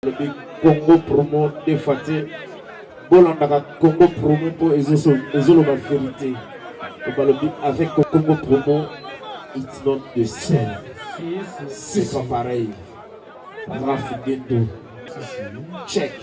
Alobi Congo promo deux fois te bolandaka Congo promo mpo ezoloba verite balobi avec Congo promo it's not the same c'est pas pareil Raf Gendo check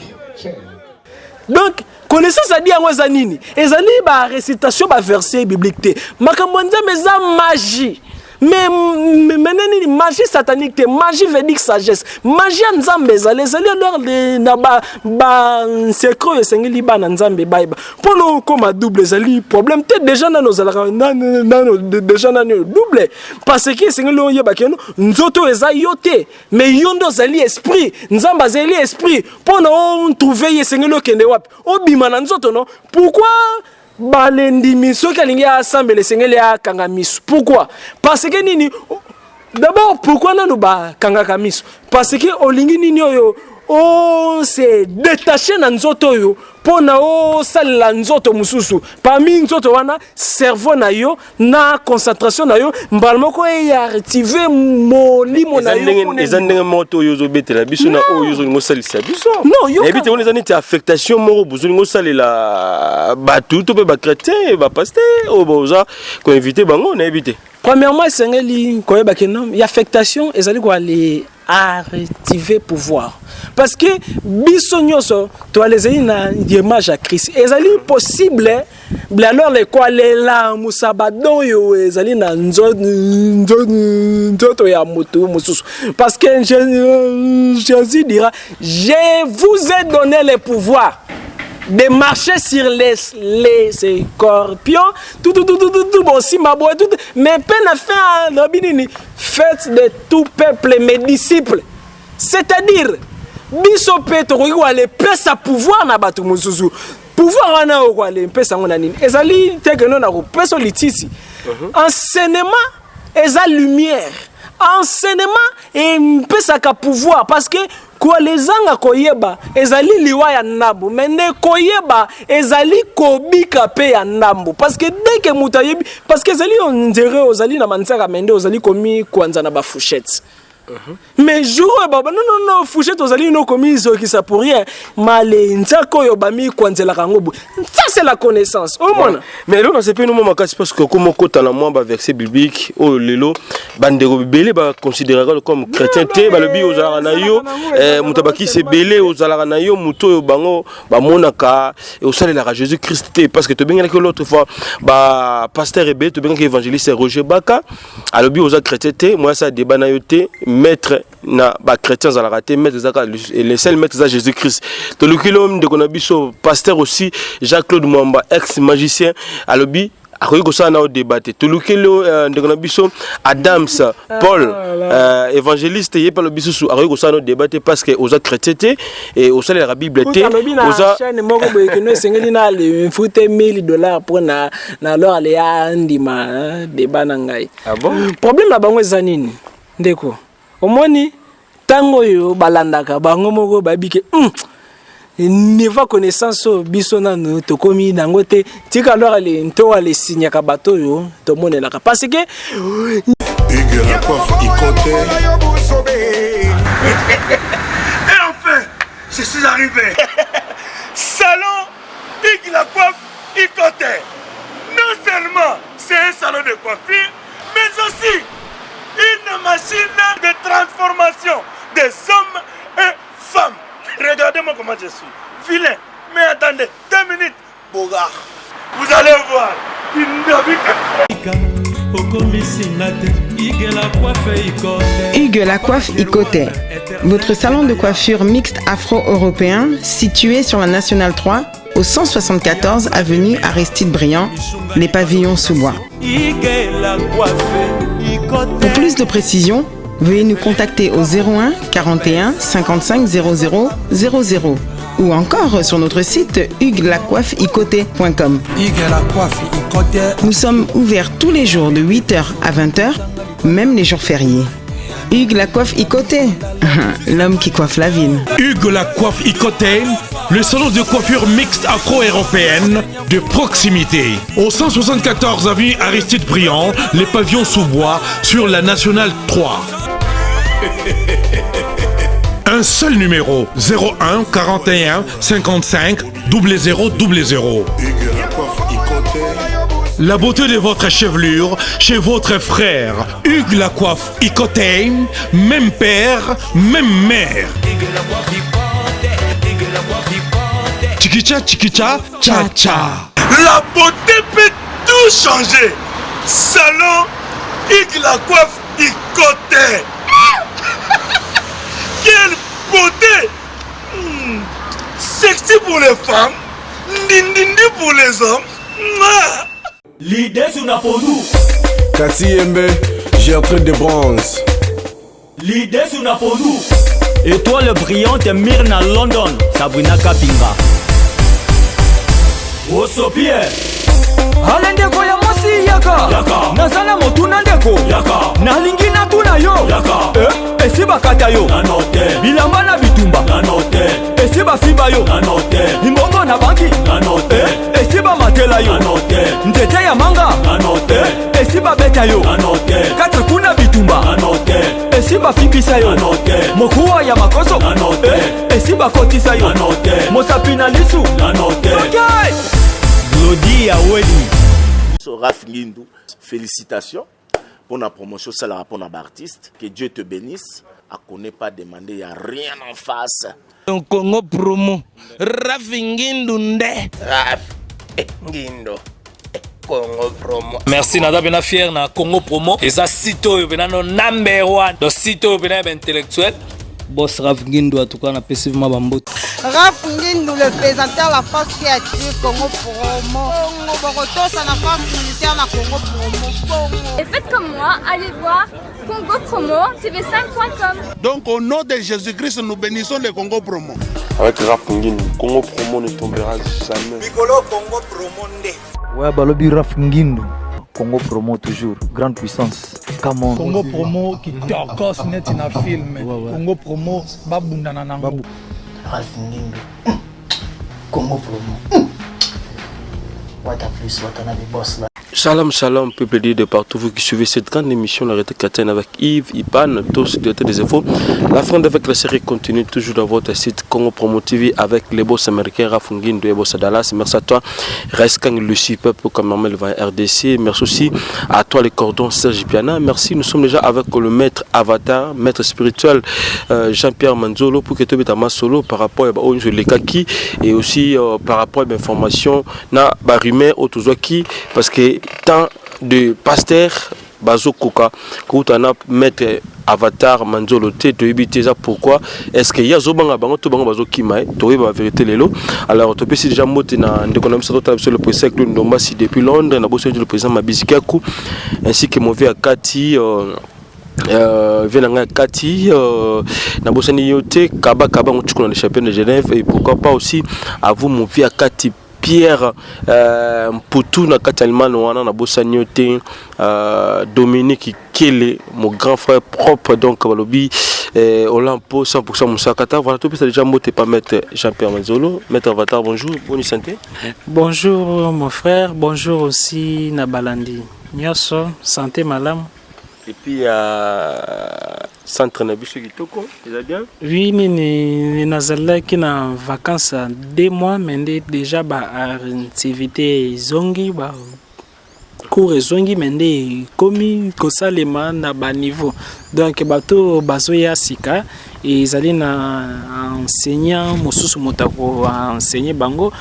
donc connaissance adi yango eza nini ezali ba récitation ba verset biblique te makambo ya nzambe eza magie mais mene nini magie satanique te magie veut dire sagesse magie ya nzambe ezali ezali alors na ba, ba secret oyo esengeli bana nzambe bayeba mpo na okóma double ezali problème te déjà nano ozalaka nano déjà nani double parce que esengeli oyeba keno nzoto oyo eza yo te mais yo nde ozali esprit nzambe azali esprit mpo na otrouve ye esengeli okende wapi obima na nzoto no pourquoi balendimi soki alingi asambela esengeli akanga miso pourquoi parce que nini d'abord pourquoi nanu bakangaka miso parce que olingi nini oyo ose détache na nzoto oyo mpo na osalela nzoto mosusu parmi nzoto wana cerveau na yo na concentration na yo mbala moko eya active molimo na yo eza ndenge moko te oyo ozobetela biso na oyo ozolinga osalisa biso non nayebi te wana eza neti affectation moko bozolinga osalela bato to mpe bachrétien bapasteur oyo boza koinvite bango nayebi te premièrement esengeli koyeba ke non ya affectation ezali koale activer pouvoir parce que biso nyonso toala ezali na image ya Christ ezali possible alors lekoalelamusa badon oyo ezali na nzoto ya motu mosusu parce que Jésus dira: je vous ai donné le pouvoir de marcher sur les scorpions, tout, tout, tout, tout, tout, tout, bon, si ma boîte, tout, mais peine à faire, faites de tout peuple mes disciples. C'est-à-dire, biso mpe tokoki koale pesa pouvoir na bato mosusu pouvoir wana oyo koale mpesa yango na nini ezali te keno na kopesa litisi enseignement eza lumière enseignement empesaka pouvoir parce que kolezanga koyeba ezali liwa ya ndambo me nde koyeba ezali kobika mpe ya ndambo parce que dès que moto ayebi parce que ezali ondire ozali na manzaka me nde ozali komi kwanza na bafourchette mais jour oyo baba non non non fourchette ozali no komizokisa pour rien male nzaka oyo bamikwanzelaka yango boye ça c'est la connaissance omona mais lelo nasepeli mwa makasi parce que okoma okota na mwa baverset biblique oyo lelo bandeko ebele baconsidéraka comme chrétien te balobi ozalaka na yo moto abakisi ebele ozalaka na yo moto oyo bango bamonaka osalelaka Jésus Christ te parce que tobengelaki l'autre fois bapasteur ebele tobengaki évangéliste Roger Baka alobi oza chrétien te moya asala débat na yo te maître na bachrétien azalaka te maître ezaka le seul maître eza Jésus Christ toluki lo ndeko na biso pasteur aussi Jacques Claude Mwamba ex magicien alobi akoki kosala na yo débat te tolukeli ndeko na biso Adams Paul évangéliste ye mpe alobi susu akoki kosala na yo débat te parce que oza chrétien te e osalelaka bible te alobi na chaîne moko boye keno esengeli na mfute 1000 dollars mpo na alors ale ya ndima débat na ngai ah bon? Problème na bango eza nini ndeko omoni ntango oyo balandaka bango moko bayebi ke niveau connaissance oyo biso nanu tokomi nango te tika alors ale nto alesignaka bato oyo tomonelaka parce que Hugues la coiffe Ikote. Et enfin, je suis arrivé. Salon Hugues la coiffe Ikote. Non seulement c'est un salon de coiffure, mais aussi une machine de transformation des hommes et femmes. Regardez-moi comment je suis. Vilain. Mais attendez, 2 minutes. Beau gars. Vous allez voir. Hugues la coiffe Ikote, votre salon de coiffure mixte afro-européen situé sur la Nationale 3 au 174 avenue Aristide Briand, les pavillons sous bois. Pour plus de précisions, veuillez nous contacter au 01 41 55 00 00 ou encore sur notre site hugueslacoiffeikote.com. Nous sommes ouverts tous les jours de 8h à 20h, même les jours fériés. Hugues la coiffe Ikote, l'homme qui coiffe la ville. Hugues la coiffe Ikote, le salon de coiffure mixte afro-européenne de proximité. Au 174 avenue Aristide Briand, les pavillons sous bois sur la Nationale 3. Un Un seul numéro 01 41 55 00 00. La beauté de votre chevelure chez votre frère Hugues Lacoiffe Ikote, même père, même mère. Chikicha chikicha cha cha. La beauté peut tout changer. Salon Hugues Lacoiffe Ikote. Quelle beauté Sexy pour les femmes, ndindindi pour les hommes. L'idée sur na pondu. Kati Yembe, Gertrude de bronze. L'idée sur na pondu. Étoile brillante Myrna London, Sabrina Kapinga. Osopie. Ale ndeko ya mwasi yaka, yaka. Naza na motuna ndeko yaka. Nalingi natuna yo yaka. Eh, esi bakata yo nano te. Bilamba na bitumba nano te. Esi bafiba yo nano te. Mbongo na banki nano te. Eh, esi bamatela yo nano te. Nzete ya manga nano te. Eh, esi babeta yo nano te. Katre kuna bitumba nano te. Esi bafibisa yo nano te. Mokuwa ya makoso nano te. Eh, esi bakotisa yo nano te. Mosapi na lisu nano te. Okay. Glody Aweli. Raph Ngindu, félicitations pour la promotion, ça la pour l'artiste. Que Dieu te bénisse. A connaît pas demander, il n'y a rien en face. Congo promo. Raph Ngindu nde. Raph Ngindu. Congo promo. Merci naza pena fier na Congo promo. Eza site oyo pena no number 1. Donc site oyo pena ya intellectuel. Boss Raph Ngindu en tout cas na pesi vraiment bambote. Raph Ngindu le présentateur la force qui attire Congo promo. Congo Bokotosa na force militaire na Congo promo. Congo. Et faites comme moi, allez voir Congo Promo TV5.com. Donc au nom de Jésus-Christ, nous bénissons le Congo Promo. Avec Raph Ngindu, Congo Promo ne tombera jamais. Mikolo Congo Promo nde. Ouais, balobi Raph Ngindu. Congo Promo toujours, grande puissance. Come on. Congo Promo qui tokos net na film. Ouais, ouais. Congo Promo babundana nango. Ralph Ngindu. Congo Promo. What a plus, what another boss là. Shalom, shalom, peuple de partout, vous qui suivez cette grande émission, La Réalité Chrétienne avec Yves, Ipan, tous, directeur des infos. La fronde avec la série continue toujours dans votre site Congo Promo TV avec les boss américains Raph Ngindu et boss Dallas. Merci à toi, Reskang, le super pour Cameroun, le RDC. Merci aussi à toi, les cordons Serge Piana. Merci, nous sommes déjà avec le maître Avatar, maître spirituel Jean-Pierre Manzolo pour que tu aies solo par rapport à Lekaki et aussi par rapport à l'information na barumé autozoki parce que tant de pasteurs bazo koka koutana maître Avatar Manzolo te toyebi te eza pourquoi est-ce que ya zobanga bango to bango bazo kima toyeba vérité lelo. Alors topesi déjà mbote na ndeko na biso totala biso le président Claude Ndombasi depuis Londres na boso le président Mabisi Kiaku ainsi que Mauvais Akati vieux na ngai Kati na bosani yo te Kaba Kaba ngutsuko na le champion de Genève et pourquoi pas aussi à vous Mauvais Akati Pierre Mputu na kati Allemagne wana na bosani yo te Dominique Kele mon grand frère propre donc balobi Olampo 100% Moussakata. Voilà tout ça déjà mbote pas maître Jean-Pierre Manzolo. Maître Avatar, bonjour, bonne santé. Bonjour mon frère, bonjour aussi na Balandi. Nyoso santé malam. Et puis centre na biso kitoko, eza bien? Oui, nini nazalaki na vacances 2 mois mais déjà ba activité zongi ba cours ezongi mais nde komi kosalema na ba niveau. Donc bato bazoya sika ezali na enseignant mosusu moto ako enseigner bango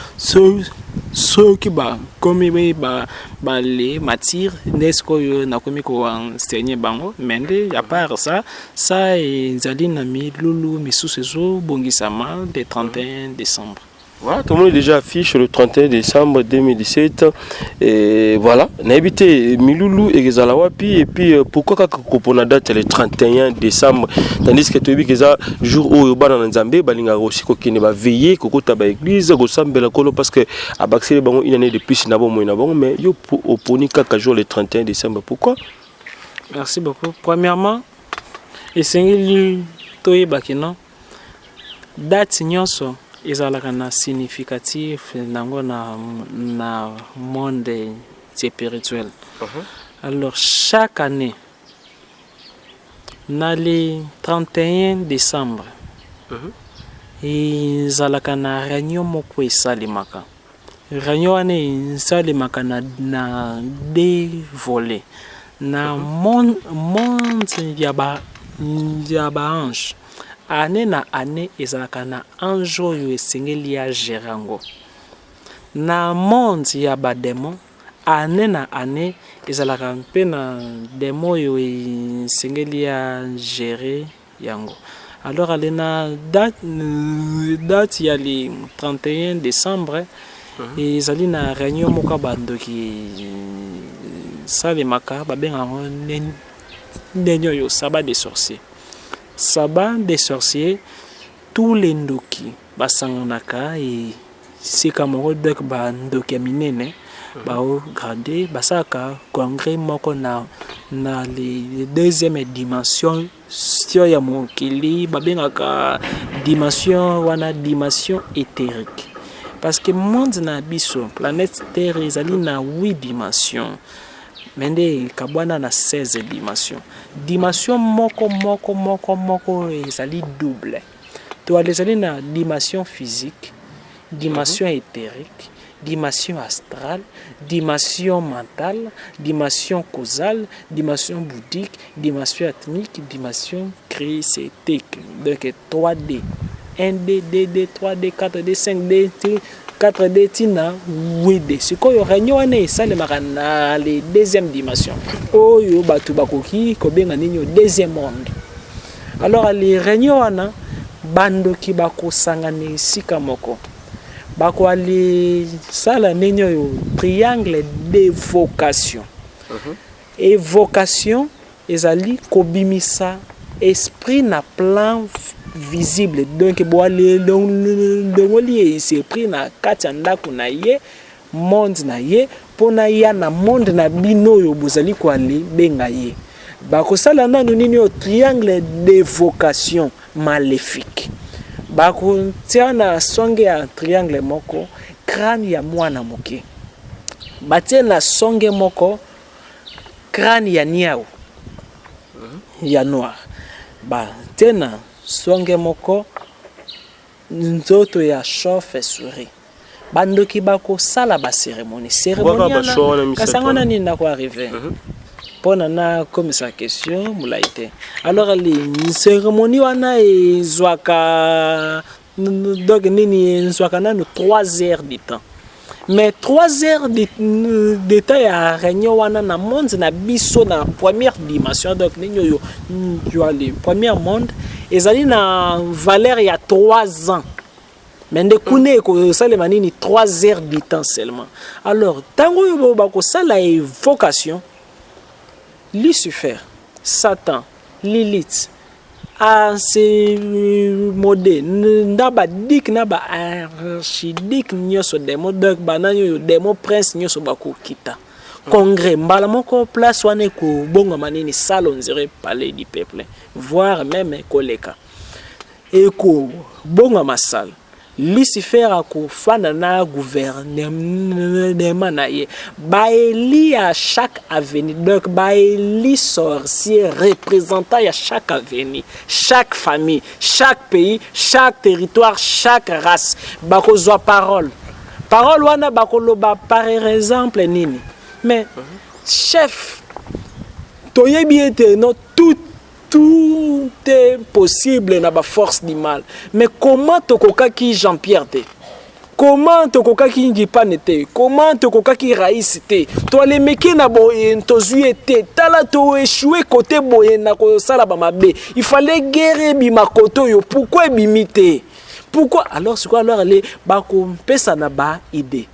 soki ba komi ba ba les matières nde sikoyo nakomi ko enseigner bango mais nde à part ça ça ezali na milulu misusu ezobongisama le 31 décembre. Voilà, tout le monde est déjà affiche le 31 décembre 2017. Et voilà, naebite Milulu et Zalawapi. Et puis pourquoi kaka kopona date le 31 décembre, tandis que toyebi que ça jour où bana na Nzambe balinga aussi kokende ba veiller kokota ba église kosambela kolo parce que abaxele bango une année de plus na bon na bon mais yo oponi kaka jour le 31 décembre pourquoi? Merci beaucoup. Premièrement, esengeli toyeba que non date nyonso ezalaka na significatif nango na monde spirituel. Alors chaque année na le 31 décembre Ezalaka na réunion moko esalemaka. Réunion wana esalemaka na, na deux volets. Na monde, monde ya ba ya ba ange. Année na année ezalaka na ange oyo esengeli ya gérer yango. Na monde ya ba démon, année na année ezalaka mpe na démon oyo esengeli ya gérer yango. Alors ale na date, date ya le 31 décembre, ezali na réunion moko ya bandoki esalemaka, babengaka yango ndenge oyo sabbat des sorciers. Sabbat des sorciers, tous les ndoki basanganaka esika moko. Donc bandoki ya minene bao grade basalaka congrès moko na le deuxième dimension ya mokili. Babengaka dimension wana dimension éthérique, parce que monde na biso, planète Terre, ezali na 8 dimensions, mais nde ekabwana na 16 dimensions. Dimension moko moko moko moko ezali double. Toala ezali na dimension physique, dimension éthérique, dimension astrale, dimension mentale, dimension causale, dimension bouddhique, dimension atmique, dimension christique. Donc 3D, 1D, 2D, 3D, 4D, 5D, 4D ntina 8D. Sikoyo réunion wana esalemaka na le deuxième dimension oyo bato bakoki kobenga nini, deuxième monde. Alors le réunion wana, bandoki bakosangana esika moko, bakoalisala nini oyo triangle d'évocation. Évocation ezali kobimisa esprit na plan visible. Donc boalongoli esprit na kati ya ndako na ye, monde na ye, mpona ya na monde na bino oyo bozali koale benga ye. Bakosala nanu nini oyo triangle d'évocation maléfique. Bakotia na songe ya triangle moko crâne ya mwana moke, batie na songe moko crâne ya niau ya noir, batie na songe moko nzoto ya chauve souris. Bandoki bakosala bacérémonie. Cérémonie kasi yango wana nini nako arrive mpona nakomisa question molai te. Alors li cérémonie wana ezwaka donc nini, ezwaka nanu 3 heures du temps. Mais 3 heures de temps ya réunion wana na monde na biso, na première dimension, donc nini oyo le premier monde, ezali na valeur ya 3 ans. Mais nde kuna ekosalema nini, 3 heures du temps seulement. Alors ntango oyo bakosala évocation, Lucifer, Satan, Lilith, Asmodée nda badike na baarchiduc nyonso, démon, donc banani oyo démon prince nyonso bakokita congrès mbala moko. Place wana ekobongama nini, salle on dirait palais du peuple, voire même koleka, ekobongama salle. Lucifer akofanda na gouvernement na ye, baeli ya chaque avenue, donc baeli sorcier représentant ya chaque avenue, chaque famille, chaque pays, chaque territoire, chaque race, bakozwa parole. Parole wana bakoloba par exemple nini? Mais chef, toyebi ete no tout est possible na baforce du mal, mais comment tokokaki Jean-Pierre te? Comment tokokaki Ngipane te? Comment tokokaki Raïs te? Toalemeki na boye, tozwi ye te. Tala, toéchoué kote boye na kosala bamabe. Il fallait guerre ebima kote oyo, pourquoi ebimi te? Pourquoi? Alors sikoyo, alors ale bakopesa na ba idée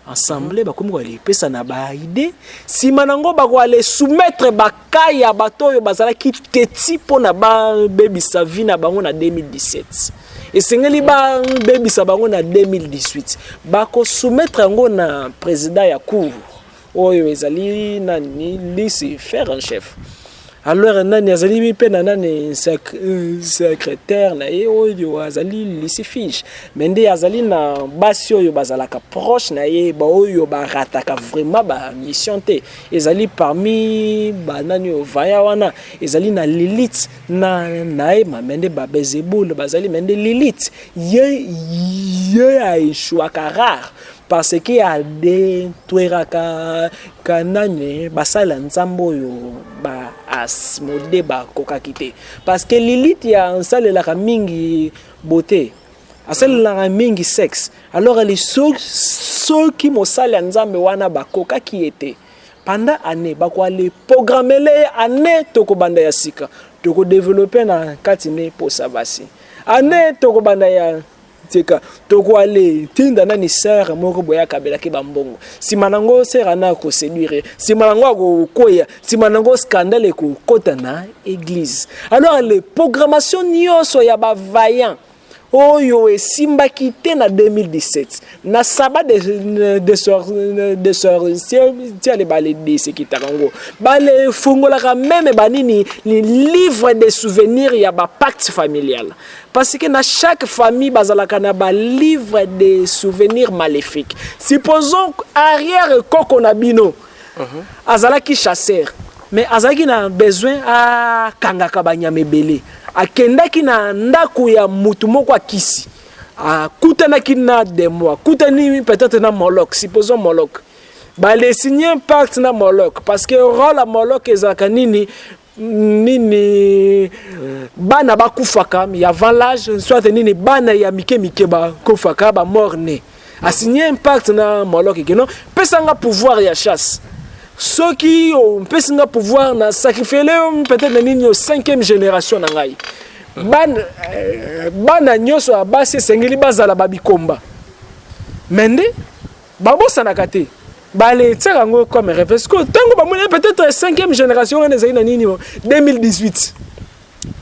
ensemble, bakomi koalepesa na baidée. Nsima nango bakoale soumettre baka ya bato oyo bazalaki teti mpona babebisa vie na bango na 2017, esengeli babebisa bango na 2018. Bakosoumettre yango na président ya cour oyo ezali nani, Lucifer en chef. Alors nani azali mpe na nani secrétaire na ye oyo azali Lucifuge, mais nde azali na basi oyo bazalaka proche na ye, baoyo barataka vraiment bamission te. Ezali parmi banani oyo vaya wana, ezali na Lilith na Naema, mais nde babezebul bazali. Mais nde Lilith ye aéchouaka rare parce que adétruiraka kanani basala nzambe oyo ba Asmodée bakokaki te, parce que Lilith ya asalelaka mingi beauté, asalelaka mingi sexe. Alors ali soki mosali ya nzambe wana bakokaki ye te pendant année, bakoale programmele ye année tokobanda ya sika, tokodévelopper na kati ne posa basi. Année tokobanda ya tika, tokoale tinda nani sœur moko boye akabelaki bambongo. Nsima nango sœur ana akoséduire, nsima nango akokwea, nsima nango scandale ekokɔta na église. Alors le programmation nyonso ya bavaillant oyo esimbaki te na 2017 na sabbat de sorcier, tiale baledesekitaka yango, balefungolaka même banini ni livre de souvenir ya bapacte familial, parce que na chaque famille bazalaka na balivre de souvenir maléfique. Supposons arrière koko na bino azalaki chasseur, mais azalaki na besoin akangaka banyama ebele. Akendaki na ndako ya mutu moko akisi, akutanaki na démon, akutani peut-être na Moloch. Supposons Moloch, balesigner pacte na Moloch, parce que rôle ya Moloch ezalaka nini? Nini, bana bakufaka ya avant l'âge, soit nini, bana ya mike mike bakufaka, bamort-né. Asigner pacte na Moloch keno pesanga pouvoir ya chasse. Soki opesi nga pouvoir na sacrifier peut-être na nini, cinquième génération na ngai, bana, bana nyonso ya basi esengeli bazala babikomba. Mais nde babosanaka te, baletiaka yango comme rêve. Ce que ntango bamoni peut-être cinquième génération wana ezali na nini, 2018,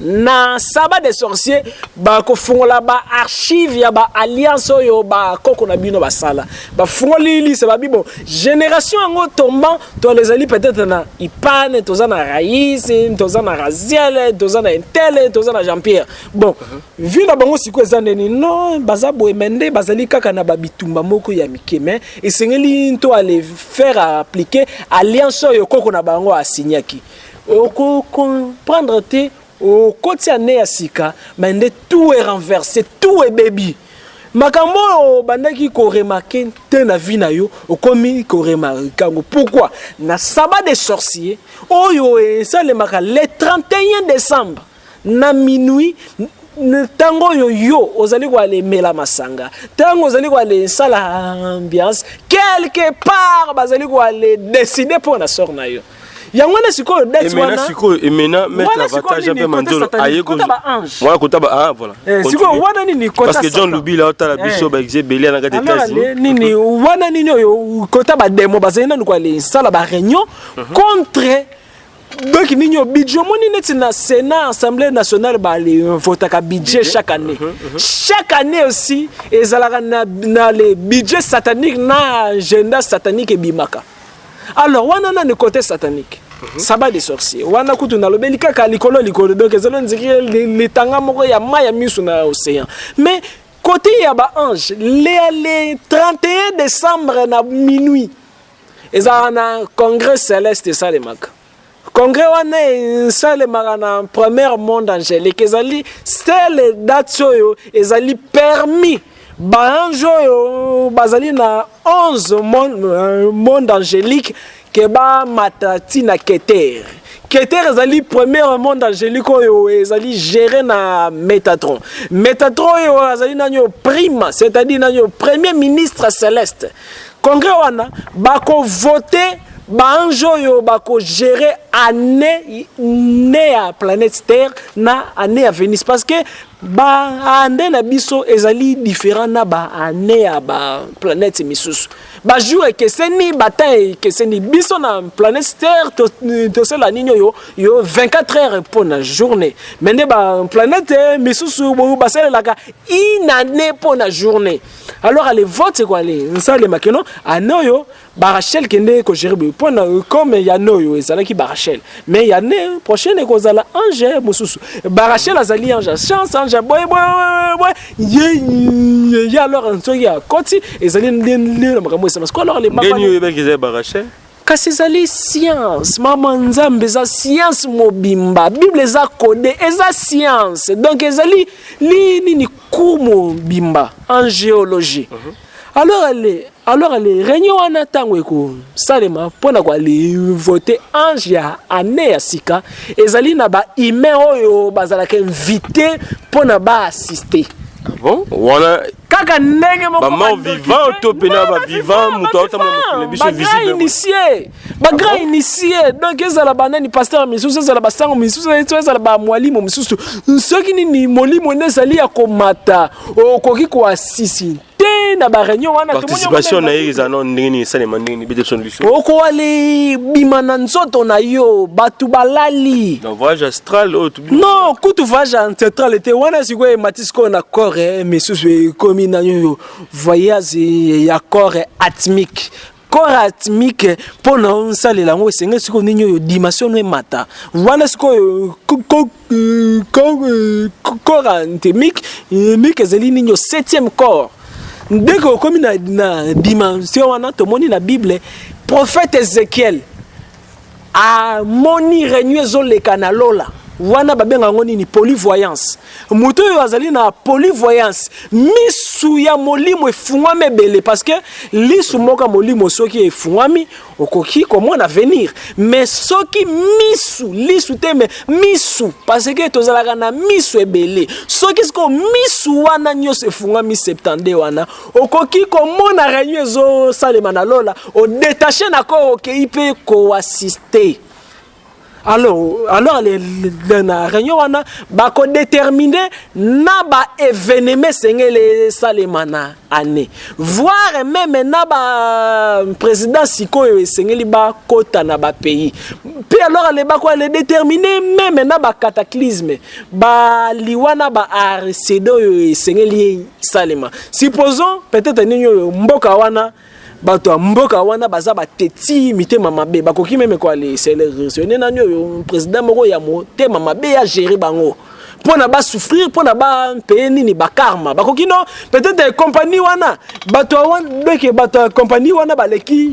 na sabbat des sorciers bakofungola baarchive ya baalliance oyo bakoko na bino basala. Bafungoli liste, babi bon, génération yango tombant to ezali peut-être na Ipane, toza na Raïs, toza na Raziel, toza na Intele, toza na Jean Pierre. Bon, vi na bango sikoyo eza ndeni non, baza boye, mais nde bazali kaka na babitumba moko ya mike, mais esengeli to ale faire appliquer alliance oyo koko na bango asignaki. Okocomprendre te, okoti ane ya sika, mais nde tout est renversé, tout ebebi. Makambo oyo obandaki koremarquer te na vie na yo, okomi koremarquer yango. Pourquoi? Na sabbat des sorciers oyo esalemaka le 31 décembre na minuit, ntango oyo yo ozali koalemela masanga, ntango ozali koalesala ambiance, quelque part bazali koale décider mpo na sort na yo. Yango wana sikoyo date wana sikoyo emena maître Avatar Jean Pierre Manzolo aye wana kota ba, ah voilà. Sikoyo wana nini? Kota, parce que John Lubila otala biso ba ebele na kati États-Unis. Nini wana, nini oyo kota badémon bazali nanu koalesala baréunion contre. Donc nini oyo budget, omoni neti na Sénat, Assemblée nationale, balevotaka budget chaque année. Chaque année aussi ezalaka na le budget satanique na agenda satanique ebimaka. Alors wana nani côté satanique, sabbat des sorciers wana kutu nalobeli kaka likolo likolo, donc ezali ondiki litanga moko ya mai ya miso na océan. Mais côté ya baange, le 31 décembre na minuit ezalaka na congrès céleste esalemaka. Congrès wana esalemaka na premier monde angélique. Ezali seule date oyo ezali permis baange oyo bazali na 11 monde angélique ke bamata ntina Keter. Keter ezali premier monde angélique oyo ezali géré na Métatron. Métatron oyo azali nani oyo prime, c'est-à-dire nani oyo premier ministre céleste. Congrès wana bakovote baange oyo bakogérer année ne ya planète Terre na année ya Vénus, parce que baannée na biso ezali différent na baannée ya baplanète misusu. Bajour ekeseni, batemps ekeseni. Biso na planète Terre tosala nini oyo yo 24 heures mpo na journée, mais nde baplanète misusu basalelaka une année mpo na journée. Alors ale vote ekoale nsalema keno ane oyo barachel kende kogere boye mpo na comme ya ne oyo ezalaki barachel, mais ya ne prochaine ekozala ange mosusu. Barachel azali ange ya chance, ange boye boye boye ye ye. Alors soki akoti, ezali nde na makambo esala siko. Alors le Ndeni oyebaki eza barachel? Kasi ezali science, mama. Nzambe eza science mobimba. Bible eza code, eza science. Donc ezali li nini, cours mobimba en géologie. Alors ale réunion wana, ntango ekosalema mpona koale vote ange ya année ya sika, ezali na bahumain oyo bazalaka invité mpona baassiste. Bon, wana Kaka ndenge moko bamort vivant to pena bavivant, moto aotambola mokili na biso bagrand visible? Initié, bagrand initié. Donc ezala banani, pasteur misusu, ezala basango misusu, ezala bamwalimu misusu. Soki nini, molimo nde ezali ya komata, okoki koasisi te na baréunion wana. Participation na ye eza no ndenge nini? Esalema ndenge nini? Bete biso liso. Okoale bima na nzoto na yo, bato balali. Na voyage astral oyo tobi? Non, kutu voyage ancestral te. Wana sikoyo emati sikoyo na corps misusu, ekomi na yo voyage ya corps atmique. Corps atmique, mpo na osalela yango, esengeli sikoyo nini oyo, dimension no emata. Wana sikoyo corps atmique mique ezali nini oyo, septième corps. Ndenge okomi na dimension wana, tomoni na Bible, prophète Ézéchiel amoni réunion ezoleka na lola. Wana babenga yango nini? Polyvoyance. Moto oyo azali na polyvoyance, misu ya molimo efungwami ebele, parce que lisu moko ya molimo soki efungwami, okoki komona avenir. Mais soki misu, lisu te, mais misu, parce que tozalaka na misu ebele, soki sikoyo misu wana nyonso efungwami, 72 wana, okoki komona réunion ezosalema na lola, odétache na corps, okei mpe koassiste. Alors na réunion wana, bakodétermine na baévénement esengeli esalema na année, voire même na baprésident sikoyo esengeli bakota na bapays mpe. Alors ale bakoale détermine même na bacataclysme, baliwa na baarcd oyo esengeli esalema. Supposons peut-être nini oyo, mboka wana, bato ya mboka wana baza bateti mitema mabe, bakoki même koale sélectionne nani oyo, président moko ya motema mabe ya gérer bango mpona basouffrir, mpona bapaye nini, bakarma. Bakoki no peut-être compagnie wana, bato wana, donc bato ya compagnie wana baleki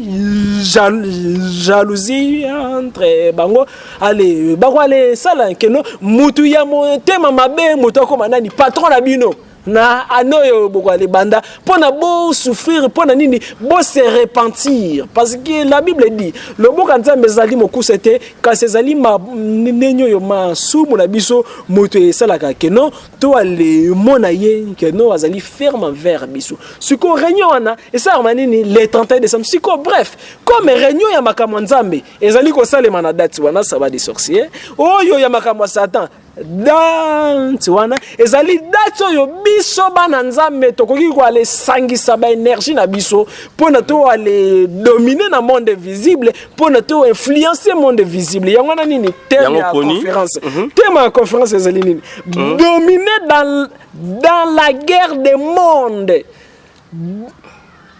jalousie entre bango. Ale bakoale sala keno mutu ya motema mabe, moto akoma nani, patron na bino na année oyo bokoale banda, mpona bosouffrir, mpona nini, bose repentir. Parce que la Bible dit, loboka Nzambe ezali mokuse te, kasi ezali ndenge oyo masumu na biso moto esalaka keno to alemona ye keno azali ferme envers biso. Sikoyo réunion wana esalaka nini? Le 31 décembre. Sikoyo, bref, comme réunion ya makambo ya Nzambe ezali kosalema na date wana, sabbat des sorciers oyo ya makambo ya Satan, date wana ezali date oyo biso bana Nzambe tokoki koale esangisa baénergie na biso mpona toale dominer na monde visible, mpona to influencer monde visible. Yango wana nini, thème ya conférence. Thème ya conférence ezali nini? Dominer dans la guerre des mondes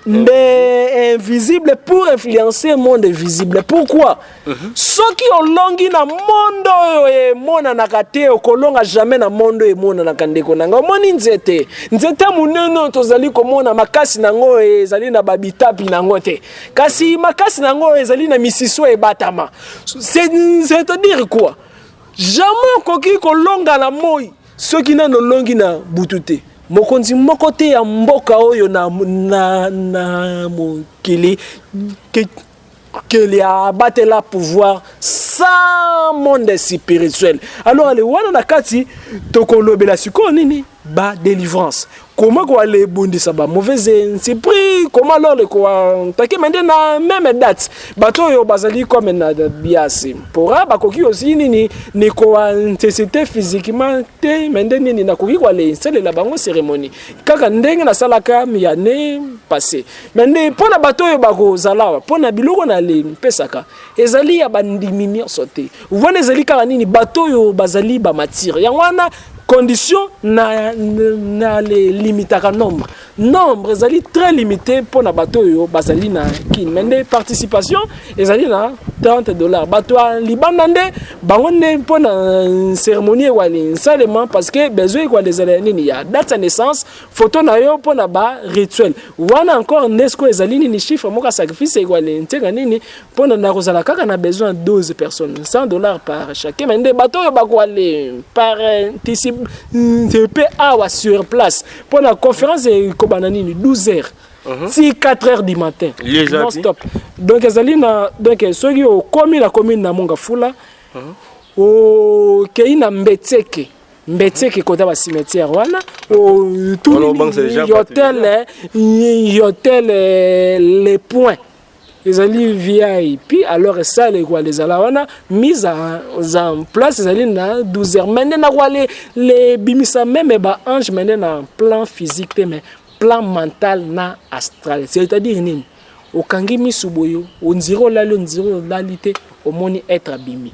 nde invisible pour influencer monde visible. Pourquoi? Soki olongi na monde oyo emonanaka te, okolonga jamais na monde oyo emonanaka. Ndeko na ngai, omoni nzete, nzete monene oyo tozali komona, makasi nango ezali na babitapi nango te, kasi makasi nango ezali na misiso ebatama. C'est-à-dire quoi? Jamais okoki kolonga na moi soki nano olongi na butu te. Mokonzi moko te ya mboka oyo na mokili keli abatela pouvoir sans monde spirituel. Alors ale wana na kati tokolobela sikoyo nini? Badélivrance, comment koale ebundisa bamauvais esprit, comment alors koattaquer. Mais nde na même date, bato oyo bazali comme na diaspora bakoki aussi nini, ni koanticiper physiquement te, mais nde nini, nakoki koale esalela bango cérémonie kaka ndenge nasalaka ya année passée. Mais nde mpo na bato oyo bakozala awa, mpo na biloko na lepesaka ezali ya bandimi nyonso te. Wana ezali kaka nini, bato oyo bazali bamatire. Yango wana condition na limitaka nombre. Nombre ezali très limité mpo na bato oyo bazali na Kin. Mais nde participation ezali na 30 $. Bato ya libanda nde bango nde mpo na cérémonie ekwali nsalema, parce que besoin ekwali ezala ya nini? Ya date ya naissance, photo na yo mpo na ba rituel wana. Encore nde sikoyo ezali nini? Chiffre moko ya sacrifice ekwali ntenga nini mpo na kozala kaka na besoin 12 personnes, 100 $ par chacun. Mais nde bato oyo bakwali participe awa sur place mpo na conférence ekobana nini? 12 heures ti 4 heures du matin. Lieu non stop. Donc ezali na, donc soki okomi na commune na Mont-Ngafula, okei na Mbetseke, Mbetseke kota bacimetière wana, hotel, hotel Les Points, ezali VIP. Alors esala ekwala ezala wana, mise en place ezali na 12 heures. Mais nde nakwale lebimisa même baange, mais nde na plan physique te, mais plan mental na astral. C'est-à-dire nini? Okangi misu boye, ondire olali, ondire olali te, omoni être abimi.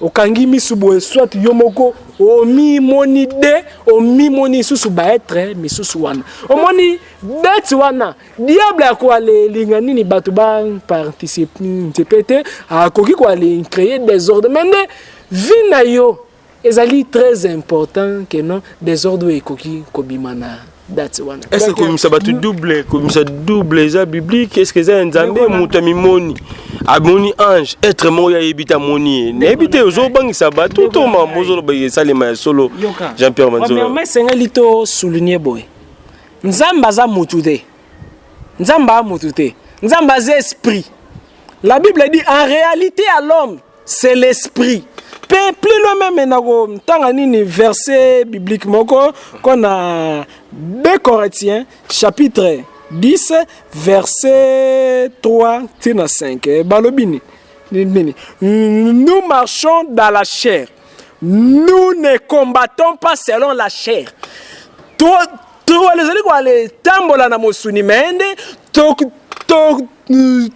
Okangi misu boye, soit yo moko omimoni de omimoni lisusu baêtre misusu wana. Omoni date wana, diable akoalelinga nini? Bato baparticipe te, akoki koale créer désordre. Mais nde vie na yo ezali très important ke non désordre oyo ekoki kobima na date wana. Est ce que kobimisa bato double, kobimisa double eza biblique? Est ce que eza ya Nzambe? Moto amimoni, amoni ange, être moko oyo ayebi te, amoni ye, nayebi te. Ozobangisa bato to mambo ozoloba esalema ya solo, Jean Pierre Manzolo? Premièrement, esengeli to souligne boye: Nzambe aza motu te, Nzambe aza motu te, Nzambe aza esprit. La Bible dit: en réalité, à l'homme, c'est l'esprit. Mpe plus loin même, na kotanga nini? Verset biblique moko kona 2 Corinthiens chapitre 10, verset 3 tina 5. Balobi nini? Nous marchons dans la chair, nous ne combattons pas selon la chair. Ezali koale tambola na mosuni, mais nde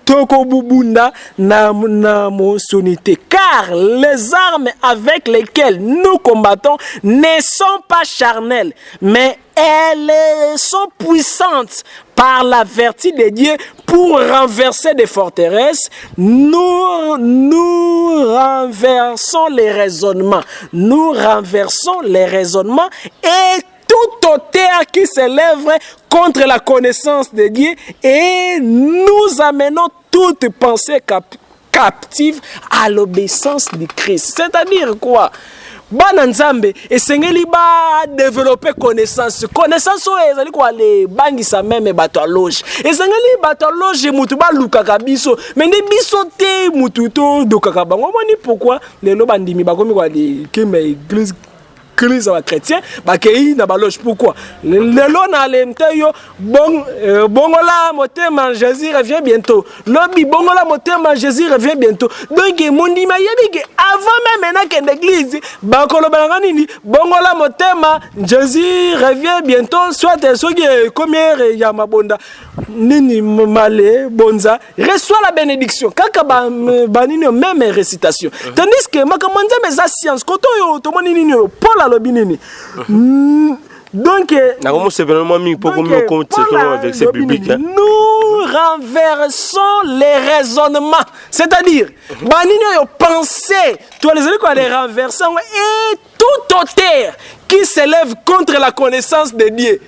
tokobubunda na mosuni te. Car les armes avec lesquelles nous combattons ne sont pas charnelles, mais elles sont puissantes par la vertu de Dieu pour renverser des forteresses. Nous, nous renversons les raisonnements. Nous renversons les raisonnements et toute hauteur qui s'élève contre la connaissance de Dieu et nous amenons toute pensée captive à l'obéissance de Christ. C'est-à-dire quoi? Bana Nzambe esengeli badéveloppe connaissance. Connaissance oyo ezali koale bangisa même bato ya loge. Esengeli bato ya loge mutu balukaka biso, mais nde biso te mutu todokaka bango. Omoni pourquoi lelo bandimi bakomi koale kima église, crise ya bachrétien, bakei na baloge? Pourquoi lelo na alemte yo bon, bongola motema, Jésus revient bientôt. Lobi bongola motema, Jésus revient bientôt. Donc mondimi ayebi ke avant même nakende église, bakolobelanga nini? Bongola motema, Jésus revient bientôt. Soit soki ekomi heure ya mabonda nini, male bonza, reçoit la bénédiction, kaka banini, même récitation. Tandis que makambo ya Nzambe eza science. Koto oyo tomoni nini oyo Paul alobi nini? Donc nakomosepela mwa mingi mpo komi okomi verset biblique. Nous renversons les raisonnements, c'est-à-dire banini oyo pensée to ezali koya les renverser yango, et toute hauteur qui s'élève contre la connaissance de Dieu.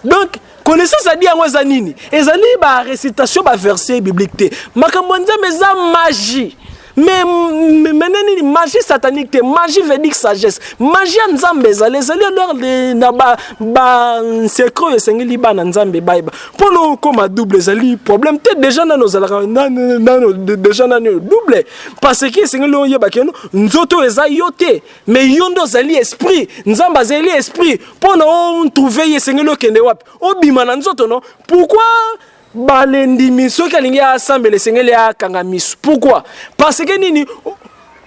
Donc connaissance adi yango eza nini? Ezali barécitation, baverset biblique te. Makambo ya Nzambe eza magie. Mais mene nini? Magie satanique te, magie veut dire sagesse. Magie ya Nzambe ezali alors na basecret oyo esengeli bana Nzambe bayeba. Mpona okóma double ezali problème te. Déjà nano ozalaka nano, déjà nani oyo double, parce que esengeli oyeba keno nzoto oyo eza yo te, mais yo nde ozali esprit. Nzambe azali esprit. Mpona otrouve ye, esengeli okende wapi? Obima na nzoto. No, pourquoi balendimi soki alingi asambela, esengeli akanga miso? Pourquoi? Parce que nini?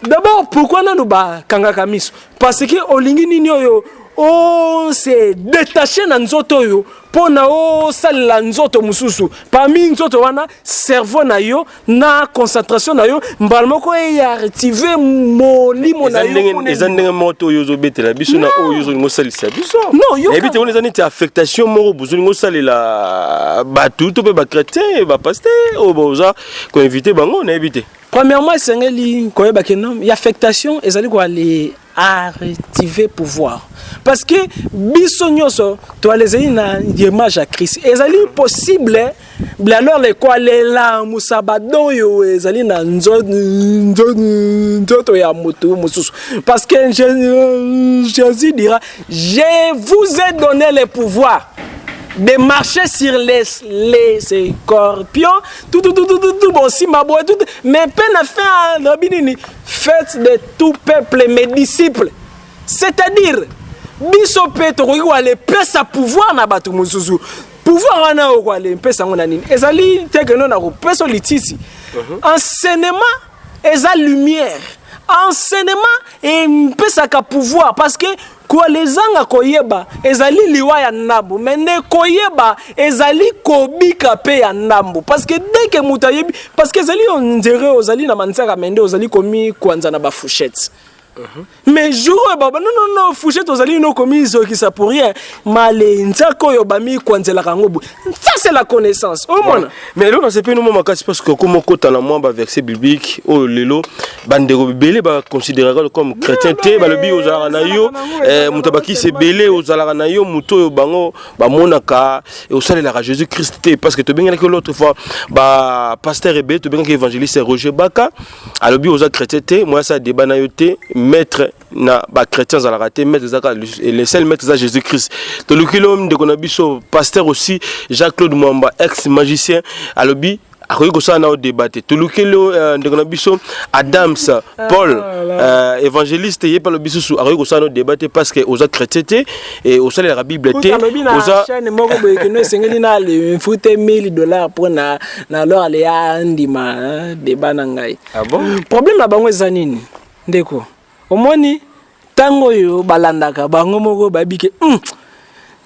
D'abord, pourquoi nanu bakangaka miso? Parce que olingi nini oyo O se détacher na nzoto oyo mpo na osalela nzoto mosusu. Parmi nzoto wana, cerveau na yo na concentration na yo mbala moko eactive molimo na yo. Eza ndenge moko te oyo ozobetela biso na oyo ozolinga osalisa biso. Nayebi te, wana eza neti affectation moko bozolinga osalela bato to mpe bachrétien, bapasteur oyo boza koinvite bango, nayebi te. Premièrement, esengeli koyeba ke non, affectation ezali koale activer pouvoir, parce que biso nyonso toala ezali na image ya Christ. Ezali possible alors lekoalelamusa badon oyo ezali na nzoto ya moto mosusu, parce que Jésus dira: "Je vous ai donné le pouvoir de marcher sur les scorpions", tout, tout, tout, tout, tout, tout, bon, simba boye, tout, mais mpe na fin alobi nini? "Faites de tout peuple mes disciples." C'est-à-dire biso mpe tokoki koale pesa pouvoir na bato mosusu. Pouvoir wana oyo koale mpesa yango na nini? Ezali te que non, na kopesa litisi. Enseignement eza lumière, enseignement empesaka pouvoir, parce que kolezanga koyeba ezali liwa ya ndambo, me nde koyeba ezali kobika mpe ya ndambo, parce que dès que moto ayebi, parce que ezali ondire ozali na manzaka, me nde ozali komi kwanza na bafourchette. Mais jour oyo baba non, non, non, fourchette ozali no komizokisa pour rien, male nzaka oyo bamikwanzelaka yango boye, ça c'est la connaissance, omona. Mais lelo nasepeli mwa makasi parce que okoma okota na mwa baverset biblique oyo lelo bandeko ebele baconsidéraka comme chrétien te. Balobi ozalaka na yo moto abakisi ebele, ozalaka na yo moto oyo bango bamonaka osalelaka Jésus Christ te, parce que tobengelaki l'autre fois bapasteur ebele, tobengaki évangéliste Roger Baka, alobi oza chrétien te, moya asala débat na yo te. Maître na bachrétien azalaka te, maître ezaka le seul maître eza Jésus Christ. Toluki lo ndeko na biso pasteur aussi Jacques Claude Mwamba, ex magicien, alobi akoki kosala na yo débat te. Tolukeli ndeko na biso Adams Paul, évangéliste, ye mpe alobi susu akoki kosala na yo débat te parce que oza chrétien te e osalelaka Bible te. Alobi na chaîne moko boye keno esengeli na mfute 1000 $ mpo na alors ale ya ndima débat na ngai. Ah bon? Problème na bango eza nini, ndeko? Omoni, ntango oyo balandaka bango moko bayebi ke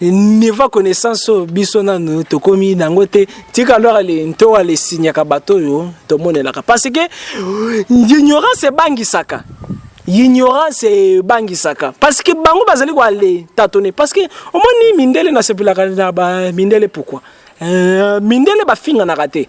niveau connaissance oyo biso nanu tokomi nango te. Tika alors ale nto alesignaka bato oyo tomonelaka, parce que ignorance ebangisaka, ignorance ebangisaka, parce que bango bazali koale tâtonner. Parce que omoni, mindele, nasepelaka na bamindele. Pourquoi? Mindele bafinganaka te.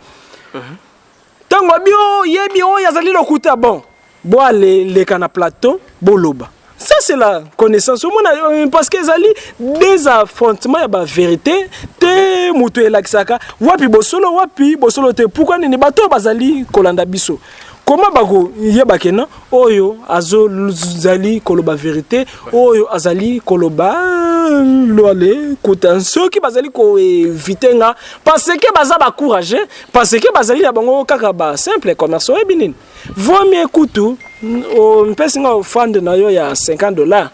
Ntango abi oyebi oyo azali lokuta, bon, boaleleka na plateau, boloba. Ça c'est la connaissance, omona, parce que ezali des affrontements ya bavérité te. Moto elakisaka wapi bosolo, wapi bosolo te. Pourquoi nini bato oyo bazali kolanda biso, koma bakoyeba ke non, oyo azozali koloba vérité, oyo azali koloba loale kuta? Soki bazali koevite nga parce que baza bacourage, parce que bazali na bango kaka basimple commerce, oyebi nini? Vaut mieux kutu mpesi nga offrande na yo ya 50 $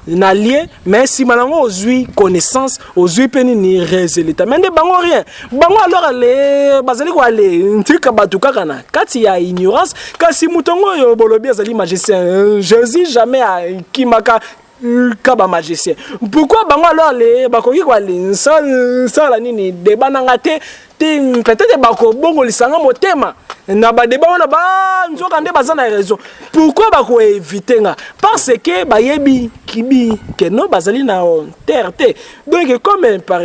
na lie, mais nsima nango ozwi connaissance, ozwi mpe nini, résultat. Mais nde bango rien, bango alors ale bazali koale ntika bato kaka na kati ya ignorance. Kasi moto yango oyo bolobi azali magicien, Jésus jamais akimaka ka bamagicien. Pourquoi bango alors ale bakoki koale sala nini débat nanga te te? Peut-être bakobongolisanga motema na badébat wana, banzoka nde baza na raison. Pourquoi bakoevite nga? Parce que bayebi kibi ke non, bazali na terre te. Donc comme par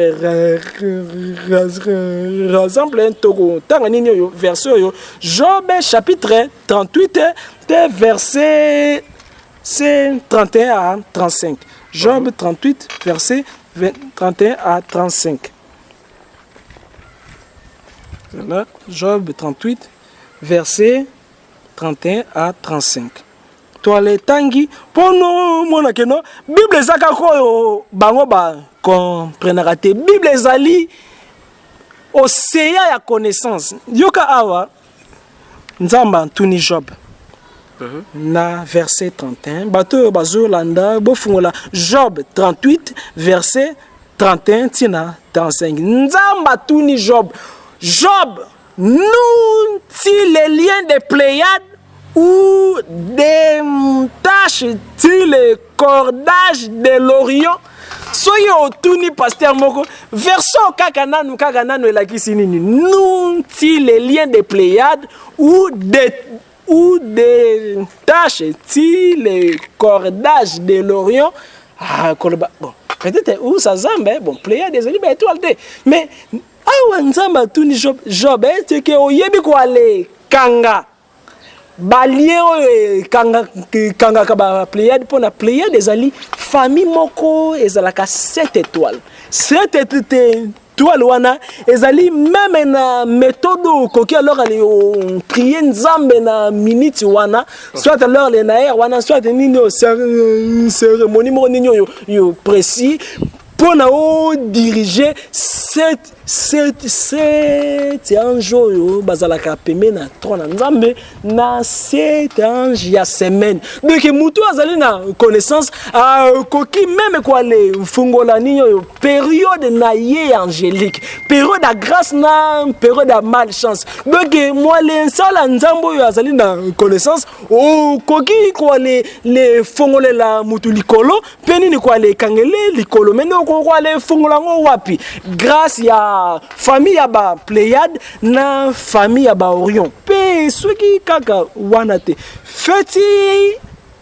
exemple, tokotanga nini oyo, verset oyo, Job chapitre 38 te, verset 31 à 35. Job 38 verset 31 à 35. Voilà, Job 38 verset 31 à 35. Toale tangi mpo nomona ke non, Bible eza kaka oyo bango bakomprenaka te. Bible ezali océan ya connaissance. Yoka awa, Nzambe antuni Job na verset 31. Bato oyo bazolanda, bofungola Job 38 verset 31 ntina 35. Nzambe atuni Job: "Job, noue-t-il les liens de Pléiade ou détache-t-il les cordages de l'Orient? Soki otuni pasteur moko version kaka nanu kaka nanu elakisi nini? Nous-tu les liens de Pléiades ou de ou détaches-tu les cordages de l'Orient? Ah, koloba bon peut-être où ça Nzambe, bon, Pléiade ezali ba étoile te, mais awa Nzambe atuni Job: Job, est-ce oyebi koale kanga balien oyo ekangaka bapléiade? Mpo na Pléiade ezali famille moko ezalaka 7 étoiles. 7 étoile wana ezali même na méthode oyo okoki alors ale oprier Nzambe na minute wana, soit alors le na aire wana, soit nini oyo cérémonie moko nini oyo yo précis mpo na odirige sept ange oyo bazalaka pembe na trône na Nzambe, na sept ange ya semaine. Donc motu azali na connaissance akoki même koale fungola nini oyo période na ye angélique, période ya grâce na période ya malchance. Donc mwale nsala Nzambe oyo azali na connaissance okoki koale le fongolela mutu likolo mpe nini koale ekangele likolo. Me nde okokoale fungola yango wapi? Grâce ya famille ya bapléiade na famille ya baorion. Mpe soki kaka wana te, fais-tu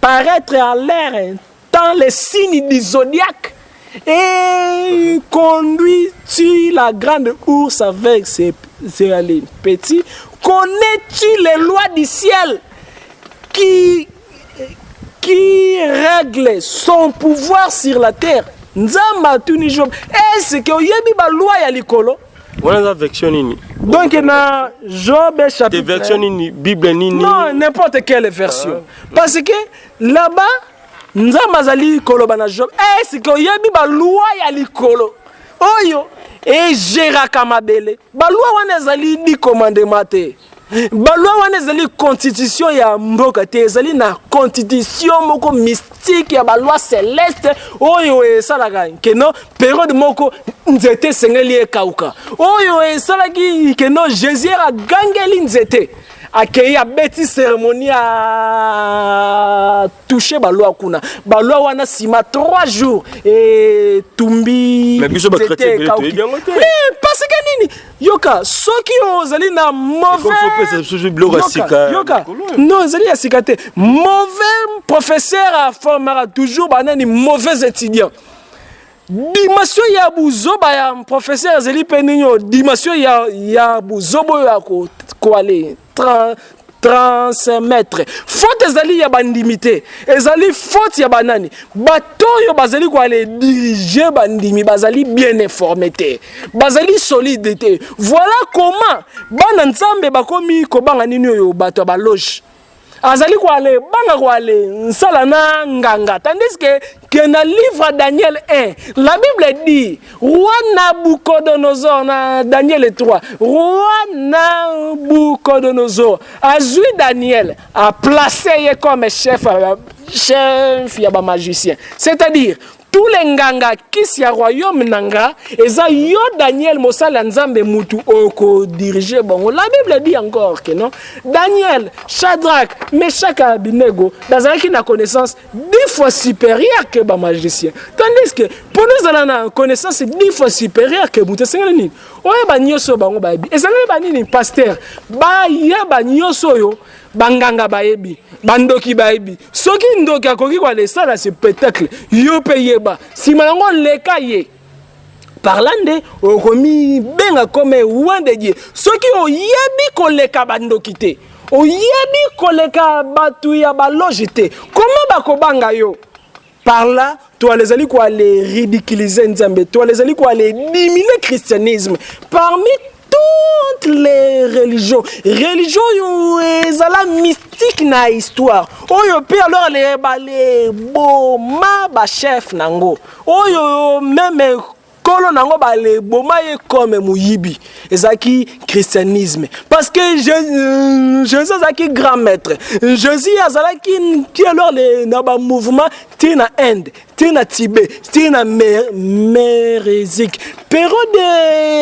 paraître à l'air temps les signes du zodiaque et conduis-tu la grande ours avec ses allez, petits? Connais-tu les lois du ciel qui règle son pouvoir sur la terre? Nzambe atuni Job: est-ce que oyebi baloi ya likolo? Wana eza version nini? Donc na Job te chapitre version nini? Bible nini? Non, n'importe quelle version, parce que là-bas Nzambe azali koloba na Job: est-ce que oyebi baloi ya likolo oyo egéraka mabele? Baloi wana ezali 10 commandement te, baloi wana ezali constitution ya mboka te, ezali na constitution moko mystique ya baloi céleste oyo esalaka keno période moko nzete esengeli ekauka, oyo esalaki keno Jésus agangeli nzete, akei abeti cérémonie, atouche baloi kuna. Baloi wana, nsima 3 jours etumbi. Mais biso bachrétien ebele toyebi yango te. Parce que nini? Yoka, soki ozali na mauvais biso biloko ya sika. Yoka, non, ezali ya sika te. Mauvais professeur aformera toujours banani? Mauvais étudiant. Dimension ya buzoba ya professeur ezali mpe nini oyo? Dimension ya buzoba oyo ya koale transmettre. Faute ezali ya bandimi te, ezali faute ya banani? Bato oyo bazali koale dirige bandimi bazali bien informé te, bazali solide te. Voilà comment bana Nzambe bakomi kobanga nini oyo? Bato ya baloge azali koale banga koale nsala na nganga, tandis que na livre Daniel 1, la Bible dit roi Nabucodonosor, na Daniel 3, roi Nabucodonosor azwi Daniel, aplace ye comme chef ya bamagicien, c'est-à-dire tous les nganga kisi ya royaume na nga eza yo Daniel, mosali ya Nzambe, mutu okodirige bango. La Bible dit encore que non, Daniel, Shadrach, Meshach, Abednego bazalaki na connaissance 10 fois supérieure que bamagicien, tandis que mpo ozala na connaissance 10 fois supérieure que moto, esengeli nini? Oyeba nyonso bango bayebi. Ezalaki banini? Pasteur bayeba nyonso oyo banganga bayebi, bandoki bayebi. Soki ndoki akoki koala esala spectacle, yo mpe yeba nsima yango, leka ye par là nde okomi benga comme oint de Dieu. Soki oyebi koleka bandoki te, oyebi koleka bato ya baloge te, koma bakobanga yo? Par là toala ezali koale ridiculiser Nzambe, toala ezali koale diminuer christianisme parmi toutes les religions. Religion oyo ezala mystique na histoire oyo mpe alors le baleboma bachef nango oyo même nkolo nango baleboma ye comme moyibi, ezalaki christianisme, parce que Jésus azalaki grand maître. Jésus azalaki ti alors na bamouvement ti na Inde, ti na Tibet, ti na Mérésique. Période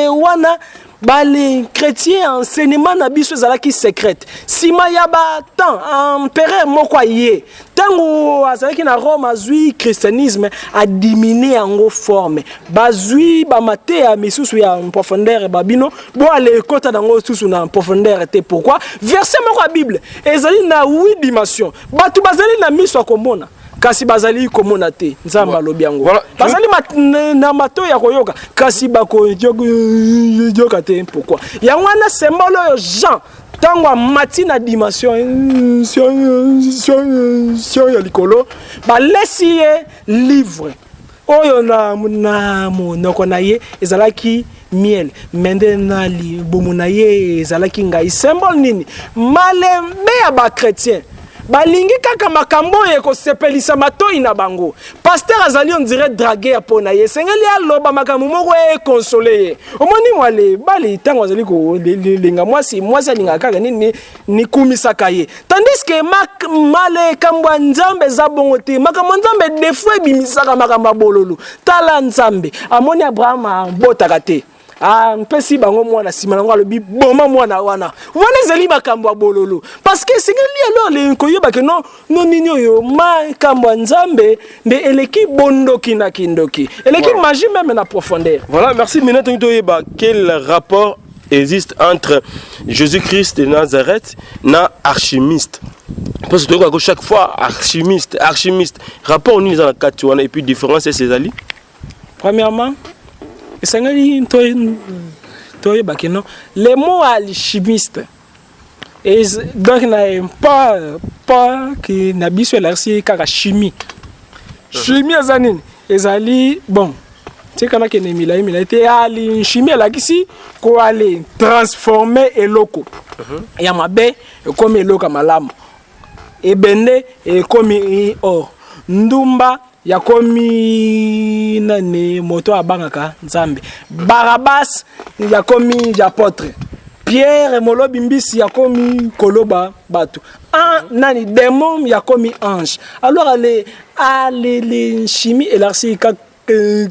wana Bale chrétien enseignement na biso ezalaki secrète. Sima ya ba temps empereur moko aye ntango azalaki na Rome azwi christianisme adimine yango forme bazwi bamateya misusu ya profondeur babino boale ekota nango susu na profondeur te. Pourquoi? Verset moko ya Bible ezali na 8 dimension. Bato bazali na miso ya komona kasi bazali komona te. Nzambe alobi yango. Bazali na matoi ya koyoka kasi bakoyoka te. Pourquoi? Yango wana symbole oyo Jean ntango amati na dimension ya likolo balesi ye livre oyo na monoko na ye ezalaki miel me nde na libumu na ye ezalaki ngai. Symbole nini? Malembe ya bachrétien balingi kaka makambo oyo ekosepelisa matoi na bango. Pasteur azali on dirait draguer mpo na ye, esengeli aloba makambo moko ekonsole ye. Omoni mwale bali ntango azali kolinga mwasi, mwasi alingaka kaka nini nikumisaka ye, tandis que makambo ya Nzambe eza bongo te. Makambo ya Nzambe defo ebimisaka makambo ya bololo. Tala Nzambe amoni Abraham abotaka te, ampesi bango mwana, nsima nango alobi boma mwana wana. Wana ezali makambo ya bololo, parce que esengeli alors koyeba ke no no nini oyo makambo ya Nzambe nde eleki bondoki na kindoki, eleki magie même na profondeur. Voilà, merci. Maintenant toyeba quel rapport existe entre Jésus-Christ de Nazareth na alchimiste, parce que toyoka chaque fois alchimiste, alchimiste, rapport nini eza na kati wana et puis différence ese ezali? Premièrement, esengeli toyeba ke non, le mot alchimiste donc na pas ke na biso elakisi kaka chimie. Chimie eza nini? Ezali bon tikala kende milai milai te. Alchimie elakisi koale transformer eloko ya mabe ekomi eloko ya malamu, ebende ekomi or, ndumba yakomi nani, moto abangaka Nzambe, Barabas yakomi apôtre, Pierre molobi mbisi yakomi koloba bato an nani, démon yakomi ange. Alors ale ale chimie elakisi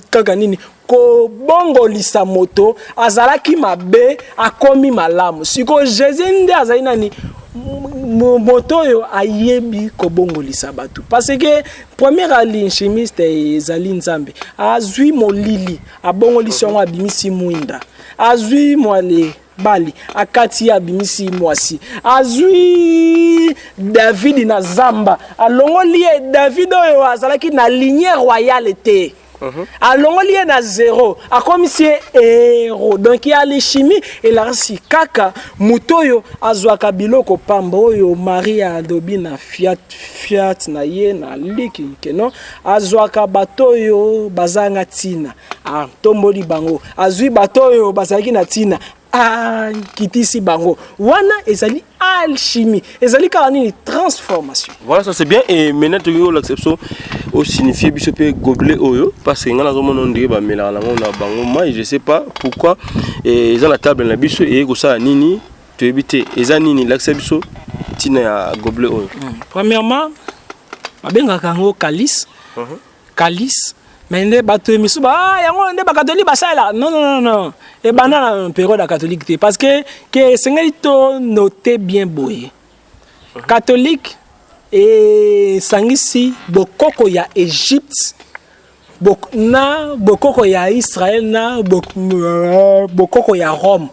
kaka nini? Kobongolisa moto azalaki mabe akomi malamu. Sikoyo Jésus nde azali nani? Moto oyo ayebi kobongolisa bato, parce que premier alchimiste ezali Nzambe. Azwi molili abongolisi yango abimisi mwinda, azwi mwale bali akati ye abimisi mwasi, azwi David na zamba alongoli ye. David oyo azalaki na lignée royale te, alongoli ye na zéro akomisi ye héros. Donc ya alchimie elakisi kaka moto oyo azwaka biloko pamba, oyo Marie alobi na fiat fiat na ye na liki keno azwaka bato oyo bazanga ntina atomboli bango, azwi bato oyo bazalaki na ntina akitisi bango. Wana ezali alchimie, ezali kaka nini? Transformation. Voilà, ça c'est bien. Et maintenant tokoki kolakisa biso osignifie biso mpe gobelet oyo, parce que ngai nazomona ondire bamelaka nango na bango mai, je sais pas pourquoi eza na table na biso. Eye kosala nini toyebi te, eza nini? Lakisa biso ntina ya gobelet oyo. Premièrement, babengaka yango calice. Calice, mais nde bato misusu ba ah, yango nde bakatholike basalela. Non, non, non, non, ebanda na période ya catholique te, parce que ke esengeli to note bien boye: catholique esangisi bokoko ya Égypte na bokoko ya Israël na bokoko ya Rome.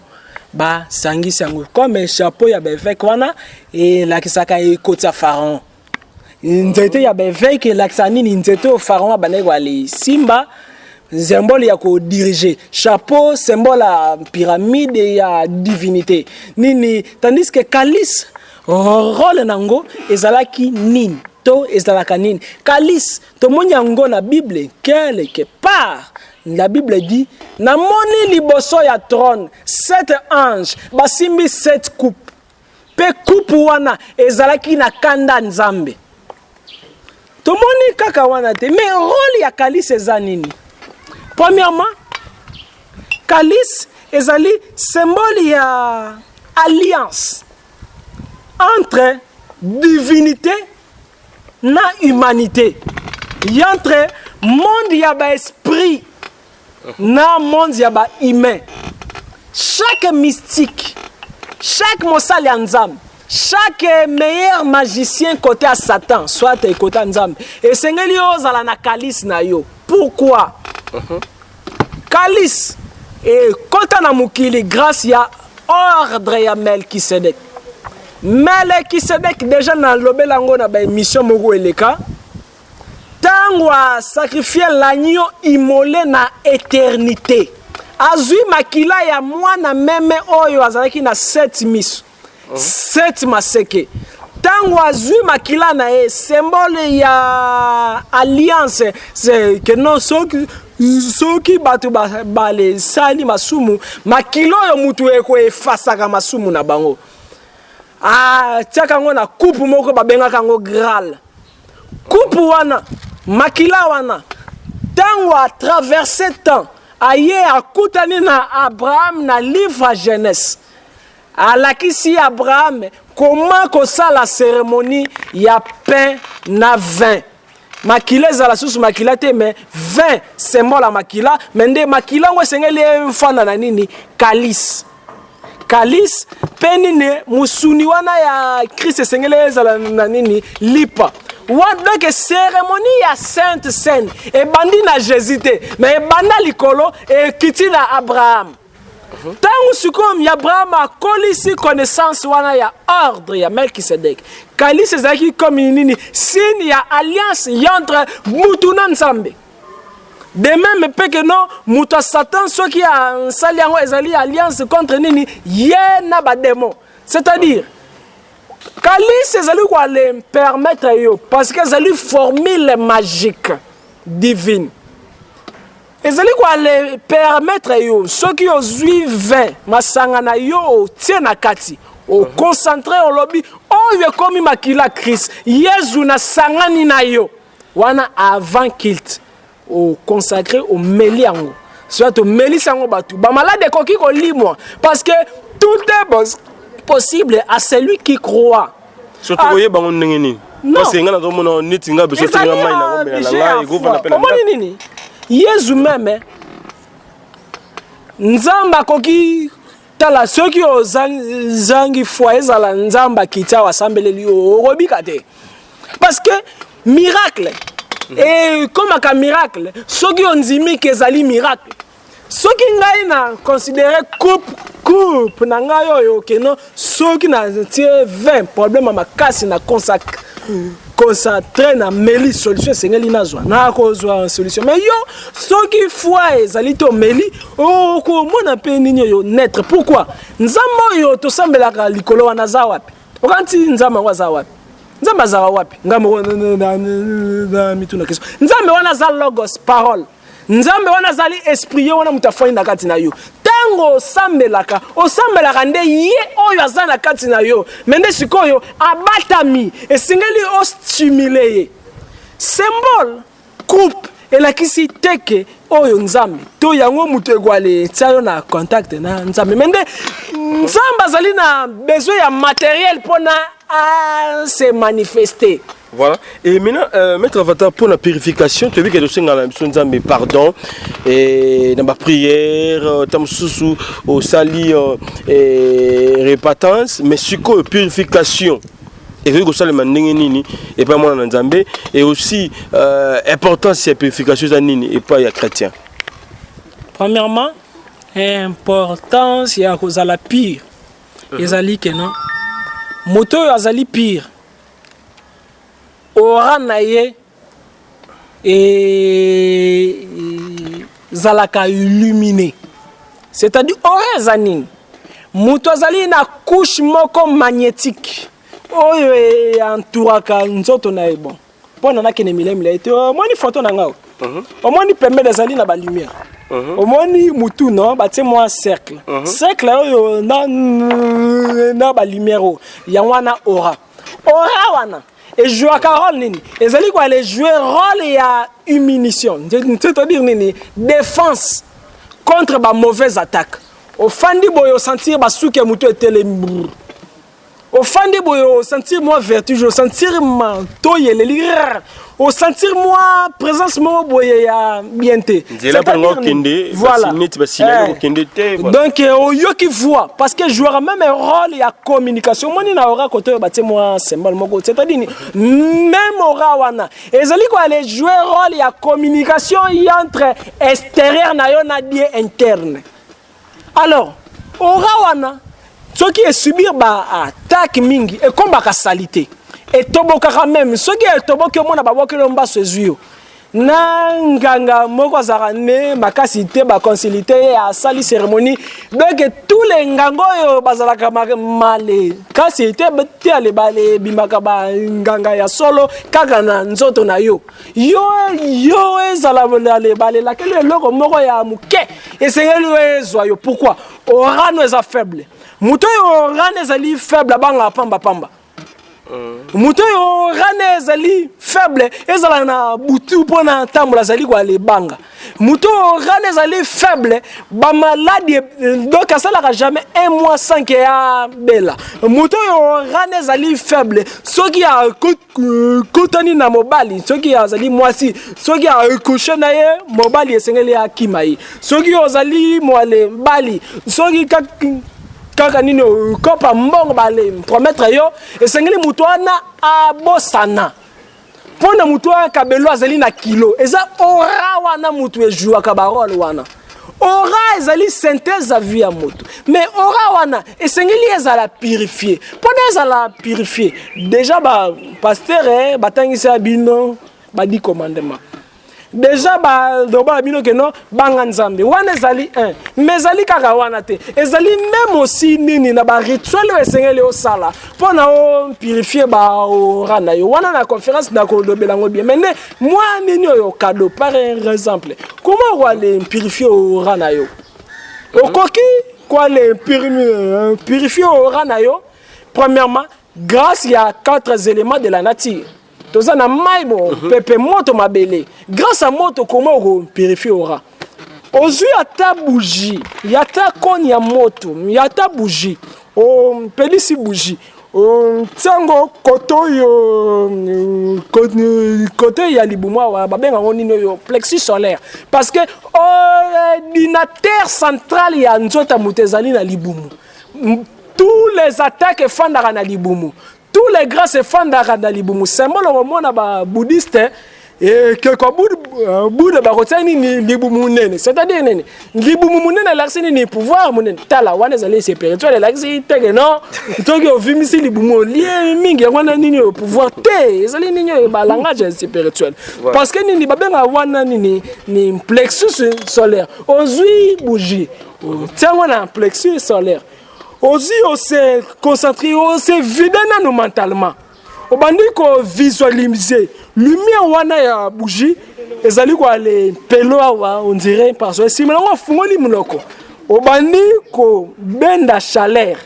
Basangisi yango comme chapeau ya baévêque wana elakisaka ekoti ya pharaon, nzete ya baévêque elakisaka nini? Nzete oyo pharaon abandaki koale simba, symbole ya kodirige, chapeau symbole ya pyramide ya divinité nini. Tandis que calice, rôle nango ezalaki nini to ezalaka nini? Calice tomoni yango na Bible quelque part. La Bible dit: namoni liboso ya trône sept anges basimbi sept coupe, mpe coupe wana ezalaki na kanda Nzambe. Tomoni kaka wana te, mais rôle ya calice eza nini? Premièrement, calice ezali symbole ya alliance entre divinité na humanité, entre monde ya baesprit na monde ya bahumain. Chaque mystique, chaque mosali ya Nzambe, chaque meilleur magicien côté ya Satan, soit côté ya Nzambe, esengeli yo ozala na calice na yo. Pourquoi? Calice ekota na mokili grâce ya ordre ya Melchisedec. Melchisedec déjà nalobela yango na ba émission moko eleka. Tango a sacrifier l'agneau immolé na eternite, azui makila ya mwana meme oyo azalaki na sept miso, sept maseke. Tango azui makila na ye, symbole ya alliance, c'est que non soki soki bato balesali masumu, makila oyo mutu ekoefasaka masumu na bango. Atiaka yango na coupe moko babengaka yango Graal. Coupe wana, makila wana, tango a traverse temps, aye akutani na Abraham na livre ya Genèse. Alakisi Abraham comment kosala cérémonie ya pain na vin. Makila ezala susu makila te, mais vin symbole ya makila, mais nde makila yango esengeli efanda na nini? Calice. Calice mpe nini? Mosuni wana ya Christ esengeli ezala na nini? Lipa. Wana donc cérémonie ya Sainte Cène ebandi na Jésus te, mais ebanda likolo ekiti na Abraham. Ntango sikoyo ya Abraham akolisi connaissance wana ya ordre ya Melchisedec, calice ezalaki comme nini? Signe ya alliance entre mutu na Nzambe. De même pe que non, moto ya Satan soki asali yango ezali alliance contre nini? Ye na ba démon. C'est-à-dire calice ezali koale permettre yo parce que ezali formule magique divine. Ezali koale permettre yo soki ozwi vin masanga na yo otie na kati, oconcentre, olobi oyo ekomi makila Christ Yezu nasangani na yo wana avant culte oconsacre omeli yango, soit omelisi yango bato bamalade ekoki kolimwa parce que tout est possible à celui qui croit. Surtout koyeba yango ndenge nini? Parce que nga nazomona neti nga biso Ezali tolinga mai na komela na ngai ekovanda mpe na omoni nini? Yezu meme Nzambe akoki tala soki ozangi foi, ezala Nzambe akiti awa asambeleli yo okobika te, parce que miracle ekomaka miracle soki ondimi ke ezali miracle. Soki ngai na considere coupe na ngai oyo keno soki na tie 20 problème ya makasi na concentré na meli solution esengeli nazwa, nakozwa solution. Mais yo soki foi ezali te, omeli okomona mpe nini oyo naître. Pourquoi? Nzambe oyo tosambelaka likolo wana aza wapi? Okanti Nzambe yango aza wapi? Nzambe azala wapi? Ngai moko na mituna question. Nzambe wana aza logos, parole. Nzambe wana azali esprit, ye wana moto afandi na kati na yo. Ntango osambelaka, osambelaka nde ye oyo aza na kati na yo. Me nde sikoyo abatami, esengeli ostimule ye. Symbole coupe elakisi teke oyo Nzambe to yango moto ekwale etia yo na contact na Nzambe. Me nde Nzambe azali na besoin ya matériel mpona a se manifester. Voilà. Et maintenant, Maître Avatar, pour la purification, tu as vu que le Nzambe, pardon, et dans ma prière, tam susu, au sali, et repentance, mais sikoyo purification. Et que ça le ndenge nini et pas moi na Nzambe, et aussi importance ya purification za nini et pas ya chrétien. Premièrement, importance ya kozala pur. Ezali ke non, moto oyo azali pur, aura na ye ezalaka illuminé. C'est-à-dire aura eza nini? Moto azali na couche moko magnétique oyo entouraka nzoto na ye. Bon, mpo na nakende milai milai te, omoni photo na ngai, omoni pembeni ezali na balumière, omoni mutu no batie mwa cercle, cercle oyo na balumière oyo, yango wana aura. Aura wana ejouaka rôle nini? Ezali koale jouer rôle ya immunition, c'est-à-dire nini? Défense contre bamauvaise attaque. Ofandi boye, osentir basuki ya motu etelemi, ofandi boye, osentir mwa vertige, osentir matoyi eleli. Osentir mwa présence moko boye ya bien te. Nzela mpo okende, voilà. Neti basinali Eh. okende te, voilà. Donc oyoki voix, parce que jouera même un rôle ya communication. Omoni na aura kote oyo batie mwa symbole moko, c'est-à-dire même aura wana ezali koale jouer rôle ya communication entre extérieur na yo na die interne. Alors aura wana soki esubir ba attaque mingi, ekombaka salité, etobokaka. Même soki etoboki, omona babwakeli yo mbaso, ezwi yo na nganga moko azalaka ne makasi te, baconsulte ye, asali cérémonie. Donc tous les nganga oyo bazalaka male kasi te te, ale bale ebimaka banganga ya solo kaka na nzoto na yo. Yo yo ezala ale balelakeli eloko moko ya moke, esengeli oyo ezwa yo. Pourquoi? Aura na yo eza faible. Moto oyo aura na ye ezali faible abangaka pambapamba. Moto oyo aura na ye ezali faible, ezala na butu mpo na ntambola, azali koalebanga. Moto oyo aura na ye ezali faible, bamaladi, donc asalaka jamais un mois sans ke abela. Moto oyo aura na ye ezali faible, soki akutani na mobali, soki azali mwasi, soki akushe na ye mobali, esengeli akima ye. Soki ozali mwale bali, soki kaka nini okopa mbongo bale promettre yo, esengeli moto wana abosana mpo na moto oyo kabelo azali na kilo. Eza aura wana moto ejouaka barole wana. Aura ezali synthèse ya vie ya moto, mais aura wana esengeli ezala purifie. Mpona ezala purifie, déjà bapasteur batangisi ya bino ba 10 commandement, déjà baloba na bino ke no banga Nzambe. Wana ezali 1, mais ezali kaka wana te, ezali même aussi nini na barituel oyo esengeli osala mpo na opurifie baaura na yo. Wana na conférence na kolobela yango bien. Mais nde mwa nini oyo cadeau, par exemple, comment okoale purifie aura na yo? Okoki koale purifie aura na yo premièrement grâce ya quatre éléments de la nature. Toza na mai, bo pepe, moto, mabele. Grâce à moto, comment okopurifie aura? Ozwi ata bougie, ya ata koni ya moto, ya ata bougie, opelisi bougie, ntiango kote oyo, kote ya libumu awa, babenga yango nini oyo, plexus solaire, parce que ordinateur central ya nzoto ya moto ezali na libumu. Tous les attaques efandaka na libumu, tous les grâces efandaka na libumu. Symbole okomona babouddhiste, ekeko Bouddha, bakotia nini? Libumu monene. C'est-à-dire nini? Libumu monene elakisi nini? Pouvoir monene. Tala wana ezali spirituel, elakisi teke non, soki ovimisi libumu, olie mingi, yango wana nini oyo pouvoir te. Ezali nini oyo balangage spirituel, parce que nini babengaka wana nini? Ni plexus solaire. Ozwi bougie, otiango na plexus solaire, ozwi, ose concentre, ose vide nano mentalement, obandi kovisualize lumière wana ya bougie ezali koale pelo awa, on dirait parce nsima nango ofungoli monoko, obandi kobenda chaleur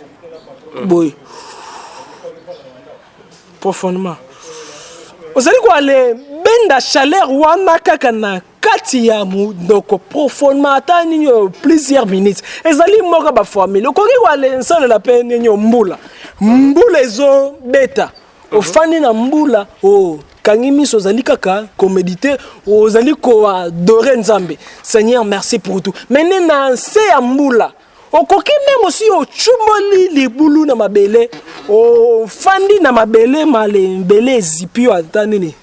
boye profondément. Ozali koale benda chaleur wana kaka na kati ya monoko profondément, ata nini oyo plusieurs minutes. Ezali moko baformule. Okoki koale nsalela mpe nini oyo mbula, mbula ezobeta, ofandi na mbula, okangi miso, ozali kaka koméditer, ozali koadorer Nzambe: "Seigneur, merci pour tout." Mais nde na nse ya mbula, okoki même aussi ocumboli libulu na mabele, ofandi na mabele, malembele ezipi yo ata nini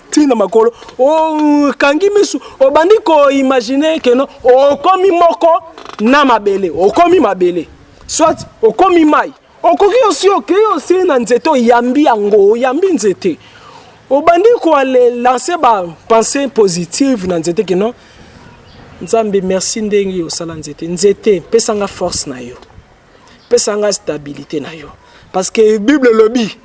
ntina makolo, okangi misu, obandi koimagine keno okomi moko na mabele, okomi mabele, soit okomi mai. Okoki osi okei osi na nzete, oyambi yango, oyambi nzete, obandi koale lancer bapensée positive na nzete keno: "Nzambe, merci ndenge osala nzete. Nzete, pesanga force na yo, pesanga stabilité na yo, parce que Bible elobi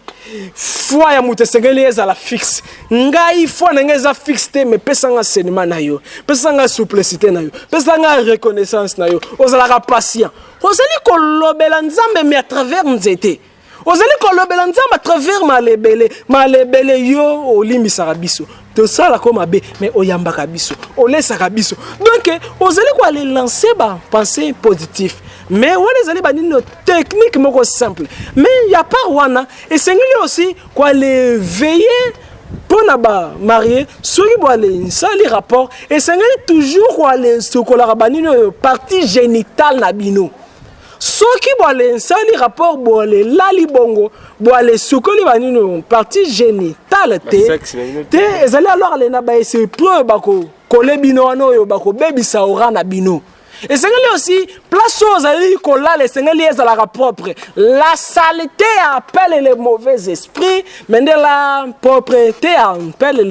foi ya moto esengeli ezala fixe. Ngai foi na ngai eza fixe te, mais pesanga enseignement na yo, pesanga souplicité na yo, pesanga reconnaissance na yo." Ozalaka patient, ozali kolobela Nzambe mais à travers nzete, ozali kolobela Nzambe à travers malebele. Malebele, yo olimbisaka biso, tosalaka mabe, mais oyambaka biso, olesaka biso. Donc ozali koale lancer bapensée positif. Mais wana ezali banini, technique moko simple. Mais ya part wana, esengeli aussi koale veiller. Mpo na bamarie, soki boale nsali rapport, esengeli toujours koale sokolaka banini oyo partie génitale na bino. Soki boale nsali rapport, boale lali bongo, boale sukoli banini oyo partie génitale te te, ezali alors ale na baesprit oyo bakokole bino wana, oyo bakobebisa ora na bino. Esengeli aussi place oyo ozali kolala, esengeli ezalaka propre. La saleté appelle les mauvais esprits, mais nde la propreté appelle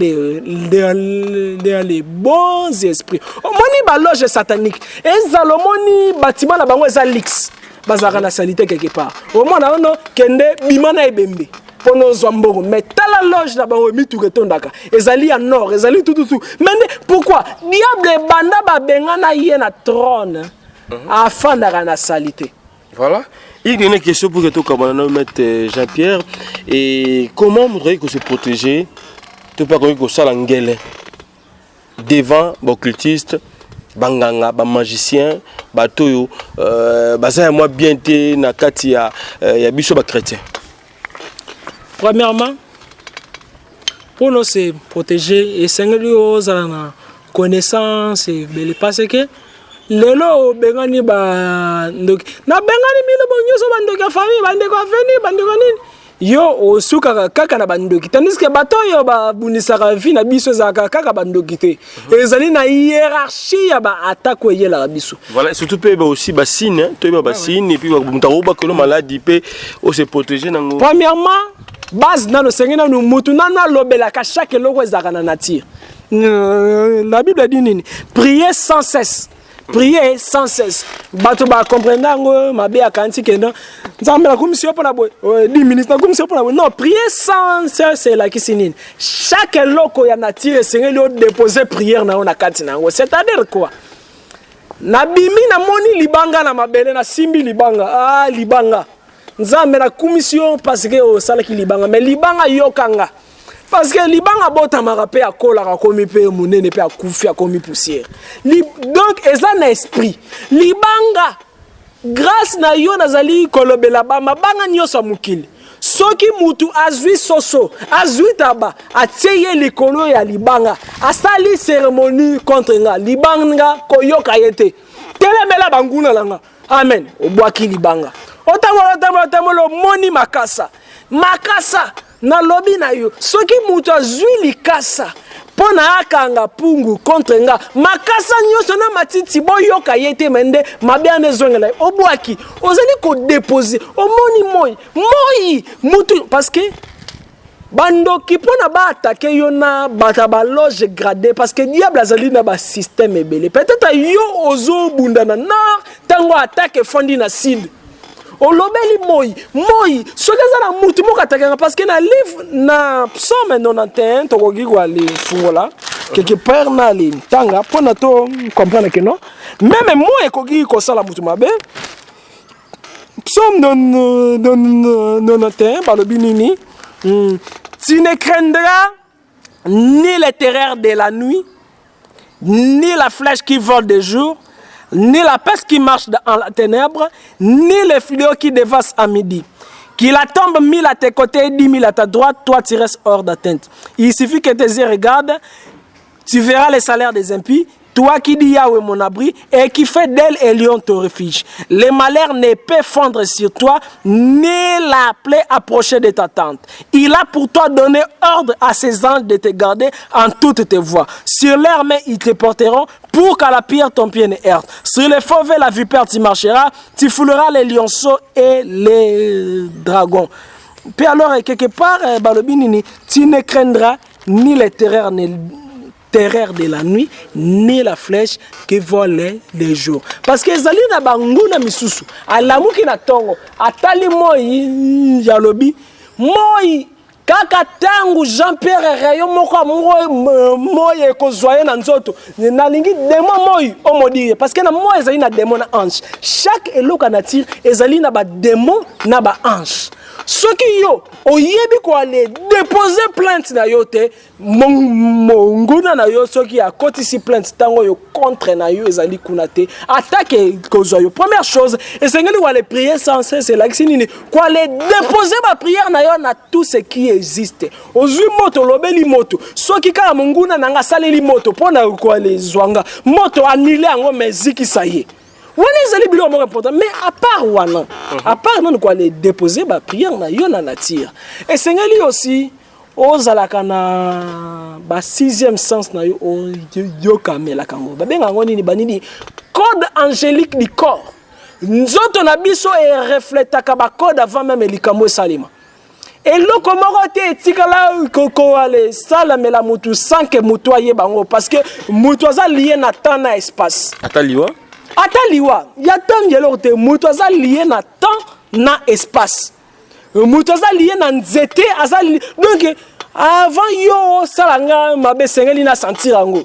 les bons esprits. Omoni baloge satanique ezala, omoni bâtiment na bango eza luxe, bazalaka na saleté quelque part. Omona ono kende bima na ebembe mpo ozwa mbongo, mais tala loge na bango, mituka etondaka, ezali ya nord, ezali tututu. Mais nde pourquoi diable ebanda babengana ye na trône, afandaka na saleté? Voilà. Une dernière question pour que tout comme maître Jean-Pierre. Et comment voudrait que se protéger tout pas que ça ngele devant occultiste, banganga, ba magicien, bato oyo baza ya mwa bien te na kati ya biso ba chrétien? Premièrement, pour se protéger, esengeli ozala na connaissance ebele, parce que lelo obengani bandoki, nabengani bino nyonso, bandoki ya famille, bandeko ya veni, bandeko nini, yo osukaka kaka na bandoki, tandis que bato oyo babundisaka vie na biso ezalaka kaka bandoki te, ezali na hiérarchie ya baattaque oyo eyelaka biso. Voilà, surtout mpe aussi basigne, toyeba basigne, et puis moto akobakelo maladie mpe ose protéger nango. Premièrement, base nano, esengeli nanu mutu nano alobelaka chaque eloko ezalaka na nature. La Bible dit nini? Prier sans cesse, prier sans cesse. Bato bacomprendre yango mabe, akanisi kende Nzambe nakumisi yo mpona boye 10 minutes, nakumisi yo mpona boye. Non, prier sans cesse elakisi nini? Chaque eloko ya nature, esengeli odépose prière na yo na kati na yango. C'est-à-dire quoi? Nabimi, namoni libanga na mabele, nasimbi libanga. Ah, libanga, Nzambe nakumisi yo parce que osalaki libanga, mais libanga yokanga, parce que libanga abotamaka mpe akolaka, akomi mpe monene, mpe akufi, akomi poussière. Donc eza na esprit. Libanga, grâce na yo nazali kolobela bamabanga nyonso ya mokili. Soki mutu azwi soso, azwi taba, atie ye likolo ya libanga, asali cérémonie contre nga, libanga koyoka ye te, telemela banguna na nga. Amen. Obwaki libanga, otambola, otambola, otambola, omoni makasa. Makasa, nalobi na yo, soki moto azwi likasa mpo na akanga pungu contre nga, makasa nyonso na matiti boyoka ye te, mais nde mabe wana ezongela ye. Obwaki, ozali kodépose. Omoni moi, moi mutu, parce que bandoki mpo na baattaquer yo na bato ya baloge gradé, parce que diable azali na basystème ebele. Peut-être yo ozobunda na nord, ntango attaque efandi na sud. Olobeli moi, moi soki eza na mutu moko attaquaka, parce que na livre na Psaume 91, tokoki koalifungola quelque part na ali ntanga mpona to comprendre que non, même moi ekoki kosala mutu mabe. Psaume 91 balobi nini? Tu ne craindras ni les terreurs de la nuit, ni la flèche qui vole de jour, ni la peste qui marche dans la ténèbre, ni les fléaux qui dévastent à midi. Qu'il tombe 1000 à tes côtés et 10 000 à ta droite, toi tu restes hors d'atteinte. Il suffit que tes yeux regardent, tu verras les salaires des impies. Toi qui dis Yahweh mon abri et qui fait d'El Elyon ton refuge. Le malheur ne peut fondre sur toi, ni la plaie approcher de ta tente. Il a pour toi donné ordre à ses anges de te garder en toutes tes voies. Sur leurs mains, ils te porteront pour qu'à la pierre ton pied ne heurte. Sur les fauves et la vipère, tu marcheras, tu fouleras les lionceaux et les dragons. Puis alors, quelque part, balobi nini? Tu ne craindras ni les terreurs, ni terreur de la nuit, ni la flèche qui vole les jours. Parce que ezali na banguna misusu, alamuki na ntongo, atali moi, yalobi moi kaka ntango Jean Pierre rayon moko ya moi ekozwa ye na nzoto, nalingi démon moi omodire ye, parce que na moi ezali na démon na ange. Chaque eloko ya nature ezali na badémon na baange. Soki yo oyebi koale depose plainte na yo te, monguna na yo soki akotisi plainte ntango oyo contre na yo ezali kuna te, atake kozwa yo. Première chose, esengeli koale prier sans cesse. Elakisi nini? Koale depose baprière na yo na tout ce qui existe. Ozwi moto, olobeli moto, soki kaka monguna na nga asaleli moto mpo na koale zwa nga moto, anile yango, mais ezikisa ye. Wana ezali biloko moko important. Mais à part wana, à part nanu koale déposer baprière na yo na nature, esengeli aussi ozalaka na ba sixième sens na yo, oyokamelaka yango. Babenga yango nini? Banini? Code angélique du corps. Nzoto na biso erefletaka bacode avant même likambo esalema. Eloko moko te etikala kokoale esalamela mutu sans que mutu ayeba yango, parce que mutu aza lié na temps na espace. Ata liwa. Ata liwa ya ntango, eloko te. Mutu aza lié na temps na espace, moto aza lié na nzete, aza donc avant yo osala nga mabe, esengeli na sentir yango.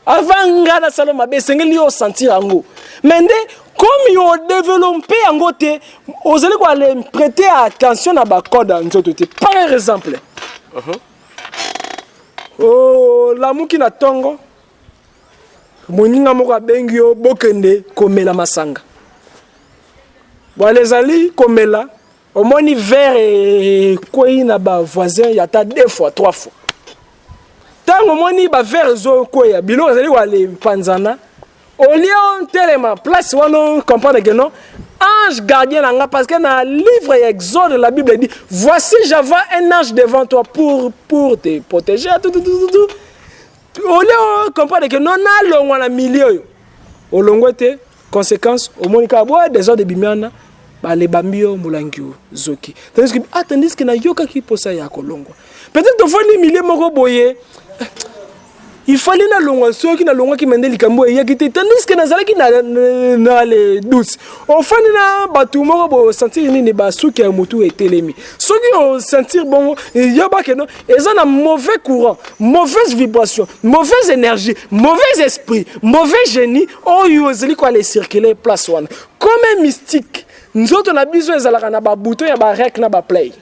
Avant nga nasala mabe, esengeli yo osentir yango. Mais nde comme yo odeveloppe yango te, ozali koale prêter attention na bacode ya nzoto te. Par exemple, olamuki na ntongo, moninga moko abengi yo, bokende komela masanga. Bwale ezali komela, omoni verre ekwei na bavoisin ya ata deux fois, trois fois. Ntango omoni baverre ezokweya, biloko ezali koale mpanzana, olie otelema place wana, comprendre que non, ange gardien na nga, parce que na livre ya Exode, la Bible dit: "Voici, j'envoie un ange devant toi pour te protéger." Tout, tout, tout, tout, tout. Olie comprendre que non, nalongwa na milieu oyo, olongwe te. Conséquence, omoni kaka boya désordre ebimi wana, balebambi yo molangi, ozoki. Tandis que, ah, tandis que nayokaki mposa ya kolongwa. Peut-être tofandi milieu moko boye, il fallait nalongwa. Soki nalongwaki, mais nde likambo eyaki te, tandis que nazalaki na le douce. Ofandi na bato moko boye, osentir nini? Basuki ya motu etelemi. Soki osentir bongo, yebake no eza na mauvais courant, mauvaise vibration, mauvaise énergie, mauvais esprit, mauvais génie oyo ezali koale circuler place wana. Comme un mystique, nzoto na biso ezalaka na babouton ya barec na baplay.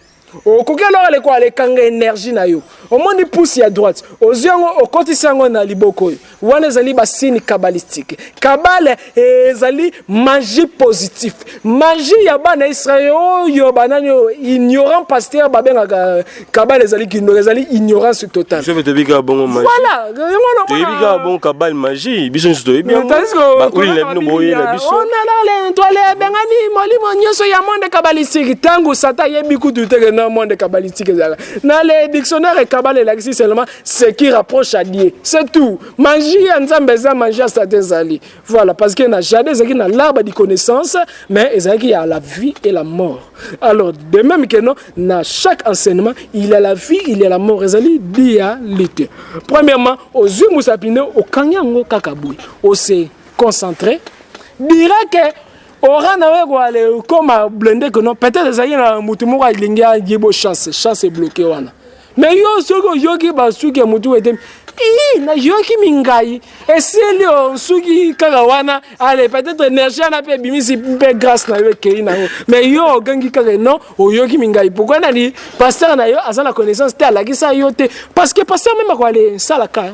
Okoki alors aleko alekanga énergie na yo. Omoni pouce ya droite, ozwi yango, okotisi yango na liboko oyo. Wana ezali basigne kabbalistique. Kabbale ezali magie positif, magie ya bana Israel oyo banani oyo ignorant pasteur babengaka kabbale. Ezali kindoki, ezali ignorance totale. Biso mpe toyebi kaka bongo magie. Voilà, yango. Toyebi kaka bongo kabbale, magie, biso nyonso toyebi yango. Bauli na bino boyela biso. Onalale twale ebengani molimo nyonso ya monde kabbalistique. Ntango Satan ayebi kutu te que na monde kabbalistique ezalaka na le dictionnaire, kabbale elakisi seulement ce qui rapproche à Dieu, c'est tout. Magie ya Nzambe eza, magie ya Satan ezali. Voilà, parce que na jardin ezalaki na l'arbre de connaissance, mais ezalaki ya la vie et la mort. Alors de même que non, na chaque enseignement il y a la vie, il y a la mort. Ezali dualité. Premièrement, ozwi mosapi nde okangi yango kaka boye, ose concentré direct, ora na yo ekoale koma blende que non, peut-être ezalaki na motu moko alingi ayebo chance, chance ebloqué wana. Mais yo soki oyoki basuki ya motu ete i nayoki mingai esili, osuki kaka wana. Ale, peut-être énergie wana mpe ebimisi mpe grâce na yo ekei nango. Mais yo ogangi kaka non, oyoki mingai. Pourquoi? Nani pasteur na yo aza na connaissance te, alakisa yo te, parce que pasteur même akoale esalaka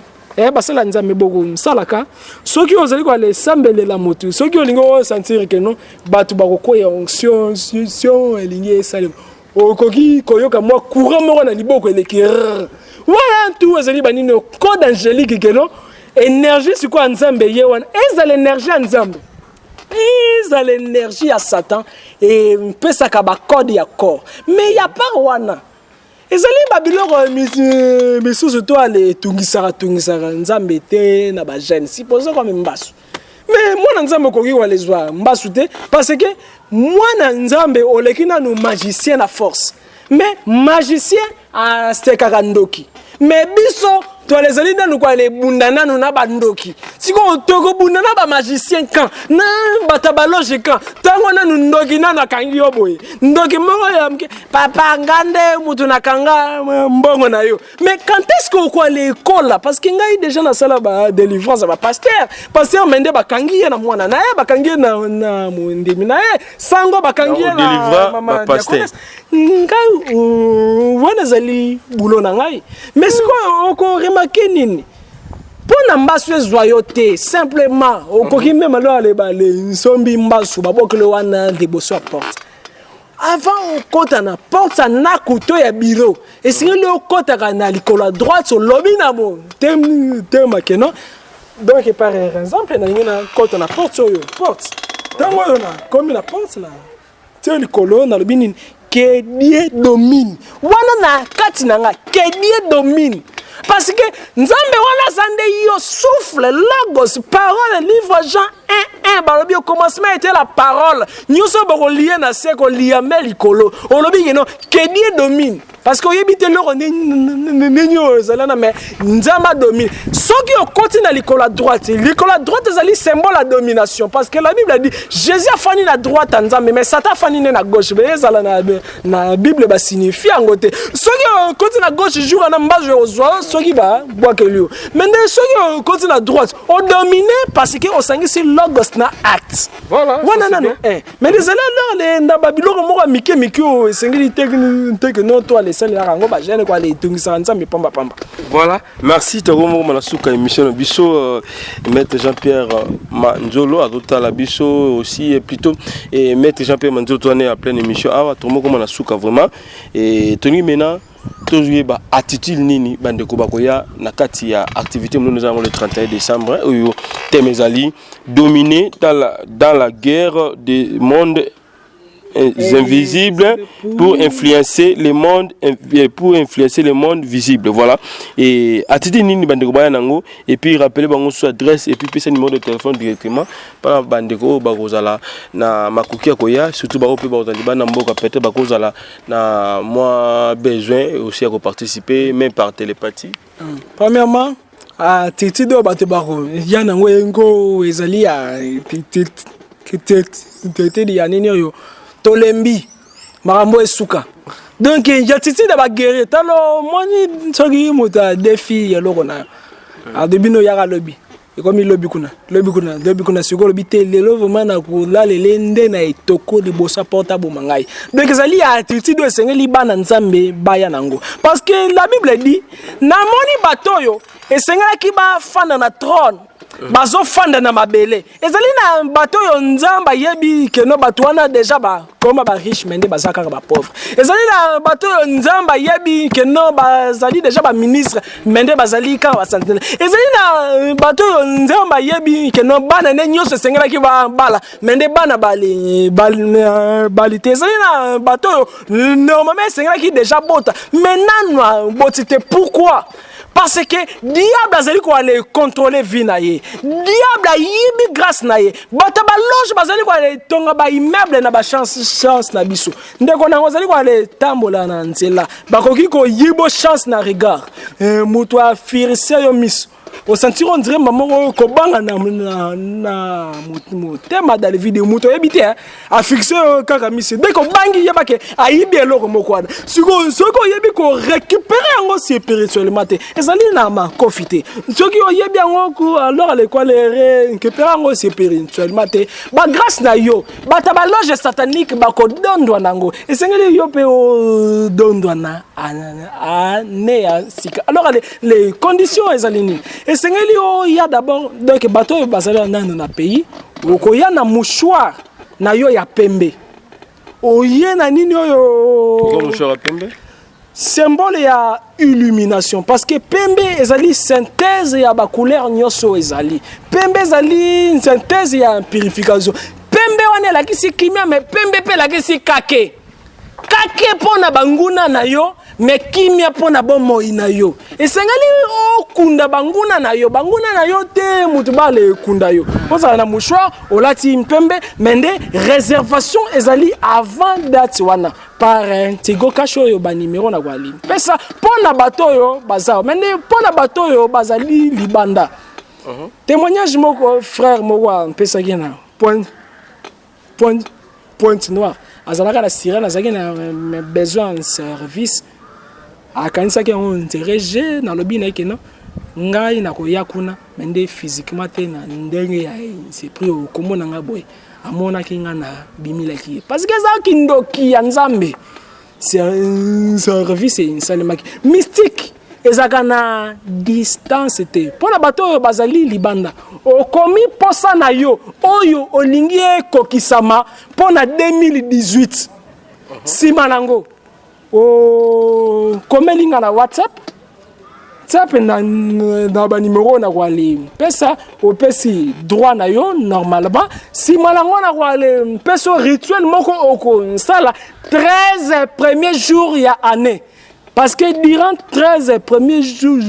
basala Nzambe boko salaka. Soki ozali koala esambelela motu, soki olingi osentir que non, bato bakokwea, onction sion elingi esalema, okoki koyoka mwa courant moko na liboko eleki wana. Tu ezali banini? Code angélique que non, énergie sikoyo ya Nzambe ye wana. Ezala énergie ya Nzambe, ezala énergie ya Satan, epesaka bacode ya corps. Mais ya part wana ezali babiloko misusu to ale etungisaka tungisaka Nzambe te na bajeune. Supposons comme mbasu, mais mwana Nzambe okoki kolezwa mbasu te, parce que mwana Nzambe oleki nanu magicien na force. Mais magicien asekaka ndoki, mais biso toala ezali nanu koala ebunda nanu na bandoki. Sikoyo tokobunda na bamagicien kan na bato ya baloge kan ntango nanu ndoki nanu akangi yo boye ndoki moko ya moke papa nga nde moto nakanga eh, mbongo na yo mais quand est ce que okoala ekola parce que ngai déjà nasala ba délivrance ya bapasteur pasteur mende bakangi ye na mwana na ye bakangi ye na, na mondimi na ye sango bakangi ye na mama diaconesse ngai euh, wana ezali bulo na ngai mais sikoyo okoremarke nini mpo na mbasu ezwa yo te simplement okoki meme alo alebale nsombi mbasu babokele wana liboso ya porte avant okota na porte ya ndako to ya bureau esengeli okotaka na likolo ya droite olobi na motema keno donc par exemple nalingi nakota na porte oyo porte ntango oyo nakomi na porte na tie likolo nalobi nini que Dieu domine wana na kati na nga que Dieu domine parce que nzambe wana aza nde yo souffle logos parole livre Jean 1 1 balobi au commencement était la parole nyonso bokolie na se kolia me likolo olobi keno que Dieu domine parce que oyebi te eloko nini oyo ezali wana mais nzambe adomine soki okoti na likolo ya droite likolo ya droite ezali symbole ya domination parce que la bible a dit jésus afandi na droite ya nzambe mais satan afandi nde na gauche be ezala na, na bible basignifie yango te soki okoti na gauche jour wana mbazo ekozwa soki babwakeli yo mais nde soki okoti na droite odomine parce que osangisi logos na acte wana nano eh. Mais ezali alors le na ba biloko moko ya mike mike oyo esengeli te te que non to alesalelaka yango ba jeune ko ale etungisaka nzambe pamba pamba. Voilà, merci tokomokoma na suka émission na biso euh, maître Jean-Pierre euh, Manzolo azotala biso aussi et plutôt et maître Jean-Pierre Manzolo toane ya pleine émission awa tokomokoma na suka vraiment et tolingi maintenant toyeba attitude nini bandeko bakoya na kati ya activité monene eza yango le 31 décembre oyo thème ezali dominer dans la, dans la guerre des mondes invisibles pour influencer le monde pour influencer le monde visible voilà et attitude nini bandeko baya nango et puis rappeler bango sur adresse et puis pesa numéro de téléphone directement par bandeko oyo bakozala na makoki ya koya surtout bango mpe bakozala libanda mboka peut-être bakozala na mwa besoin aussi ya koparticiper même par télépathie Premièrement, attitude oyo bato bakoya nango engo ezali ya attitude ya nini oyo tolembi makambo esuka donc attitude ya baguerrier talo omoni soki moto adefi eloko na yo alobi no yaka lobi ekomi lobi kuna lobi kuna lobi kuna sikoyo olobi te lelo vraiment nakolalele nde na etoko liboso aporte aboma ngai donc ezali ya attitude oyo esengeli bana nzambe baya nango parce que la bible dit namoni bato oyo esengelaki bafanda na trône bazofanda na mabele ezali na bato oyo nzambe ayebi keno bato wana deja bakoma bariche me nde baza kaka bapauvre ezali na bato oyo nzambe ayebi keno bazali deja baministre me nde bazali kaka basentinele ezali na eh, bato oyo nzambe ayebi keno bana nde nyonso esengelaki babala me nde bana bali, bali, eh, bali te ezali na bato oyo normalement esengelaki deja bota me nanu aboti te pourquoi parce que diable azali koale contrôler vie na ye diable ayibi grâce na ye bato ya baloge bazali koale tonga baimmeuble na bachance chance na biso ndeko nango azali koale tambola na nzela bakoki koyibo chance na regard eh, moto afirise yo miso osentir on dirait mama moko kobanga na, na, na motema dans le vide moto oyebi te afixe yo kaka miso dès kobangi yeba ke ayibi eloko moko wana sikoyo soki oyebi korécupere yango spirituellement te ezali na makofi te soki oyebi yango alors alekwale récupere yango spirituellement te bagrâce na yo bato ya baloge satanique bakodondwa na yango esengeli yo mpe odondwa na ane ya sika alors les conditions ezali nini esengeli oya d'abord donc bato oyo bazali nano na pays okoya na mouchoir na yo ya pembe oye na nini oyo mouchoir ya pembe symbole ya illumination parce que pembe ezali synthèse ya bacouleur nyonso ezali pembe ezali synthèse ya purification pembe wana elakisi kimia mais pembe mpe elakisi kake kake mpo na banguna na yo me kimia mpo na bomoi na yo esengeli okunda banguna na yo banguna na yo te moto bala ekunda yo ozala na mouchoir olati mpembe me nde réservation ezali avant date wana par tigo cash oyo banimero na kwali pesa mpo na bato oyo baza me nde mpo na bato oyo bazali libanda. Témoignage moko frère moko apesaki na point point pointe noire azalaka na sirène azalaki na besoin ya service akanisaki yango intérêt je nalobi na ye ke non ngai nakoya kuna me nde physiquement te na ndenge ya esprit okomona ngai boye amonaki ngai na bimilaki ye parce que eza kindoki ya nzambe service esalemaki mystique ezalaka na distance te mpo na bato oyo bazali libanda okomi mposa na yo oyo olingi ekokisama mpo na 2018 nsima uh-huh. nango okomeli nga na whatsapp tia mpe na, na banimero na koale pesa opesi droit na yo normalement nsima nango na koale pesa rituel moko okosala 13 premier jour ya année parce que durant 13 premiers jours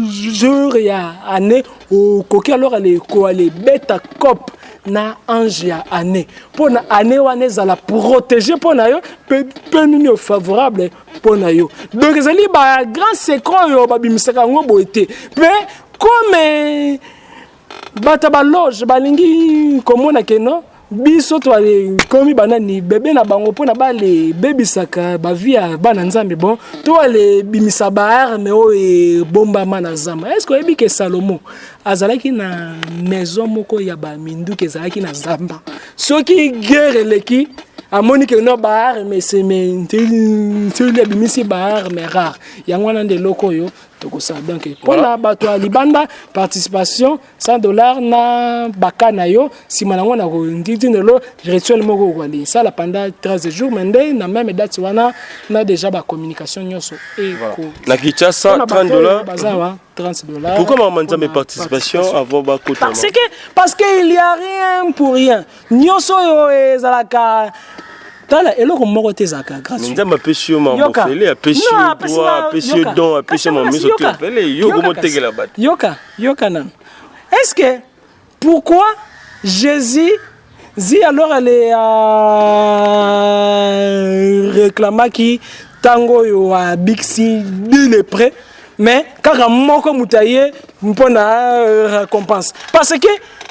jour ya année okoki alors ale koale beta cop na ange ya année mpo na année wana ezala protégé mpo na yo mpe nini favorable mpo na yo donc ezali ba grand secret oyo babimisaka yango boye te mpe comme bato ya baloge balingi komona ke no biso tokomi banani bebe na bango mpona balebebisaka bavi ya bana nzambe bon to alebimisa baarme oyo ebombama na zamba estce oyebi ke salomo azalaki na maison moko ya baminduki ezalaki na zamba soki guerre eleki amoni ke no baarme esementeli abimisi baarme rare yango wana nde eloko oyo tokosala donc mpona bato ya libanda participation 100 dollar na baka na yo nsima nango na konditindelo rituel moko okoali sala pendant 13 jours mais nde na même date wana na déjà bacommunication nyonso eko na kinshasa 30 dollars baza wa 30 dollars. Pourquoi maman Nzambe participation avant bakota Parce que parce que il y a rien pour rien. Nyoso yo ezalaka tala eloko moko te ezalaka gratuit. Nzambe apesi yo mambo ofele, apesi yo droit, apesi yo don, apesi yo mamiso te ofele, yo komotekela bato. Yoka, yoka nanu. Est-ce que pourquoi Jésus zi alors elle est euh, réclamaki ntango oyo abikisi de lépreux mais kaka moko moto aye mpo na euh, récompense parce que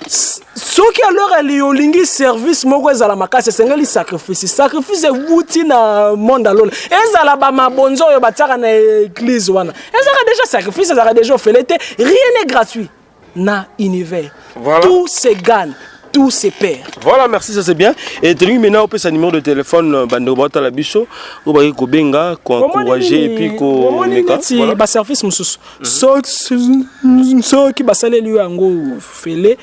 soki alors ali olingi service moko ezala makasi esengeli sacrifice sacrifice ewuti na monde alola ezala bamabonzo oyo batiaka na église wana ezalaka déjà sacrifice ezalaka déjà ofele te rien n'est gratuit na univers voilà. tout se gagne tout se perd. Voilà, merci, ça c'est bien. Et tenu maintenant, on peut sa numéro de téléphone, euh, bande bota la biso, ou ba ko benga, ko encourager et puis ko meka. Voilà. Ba service mususu. So so ki basaleli yo yango fele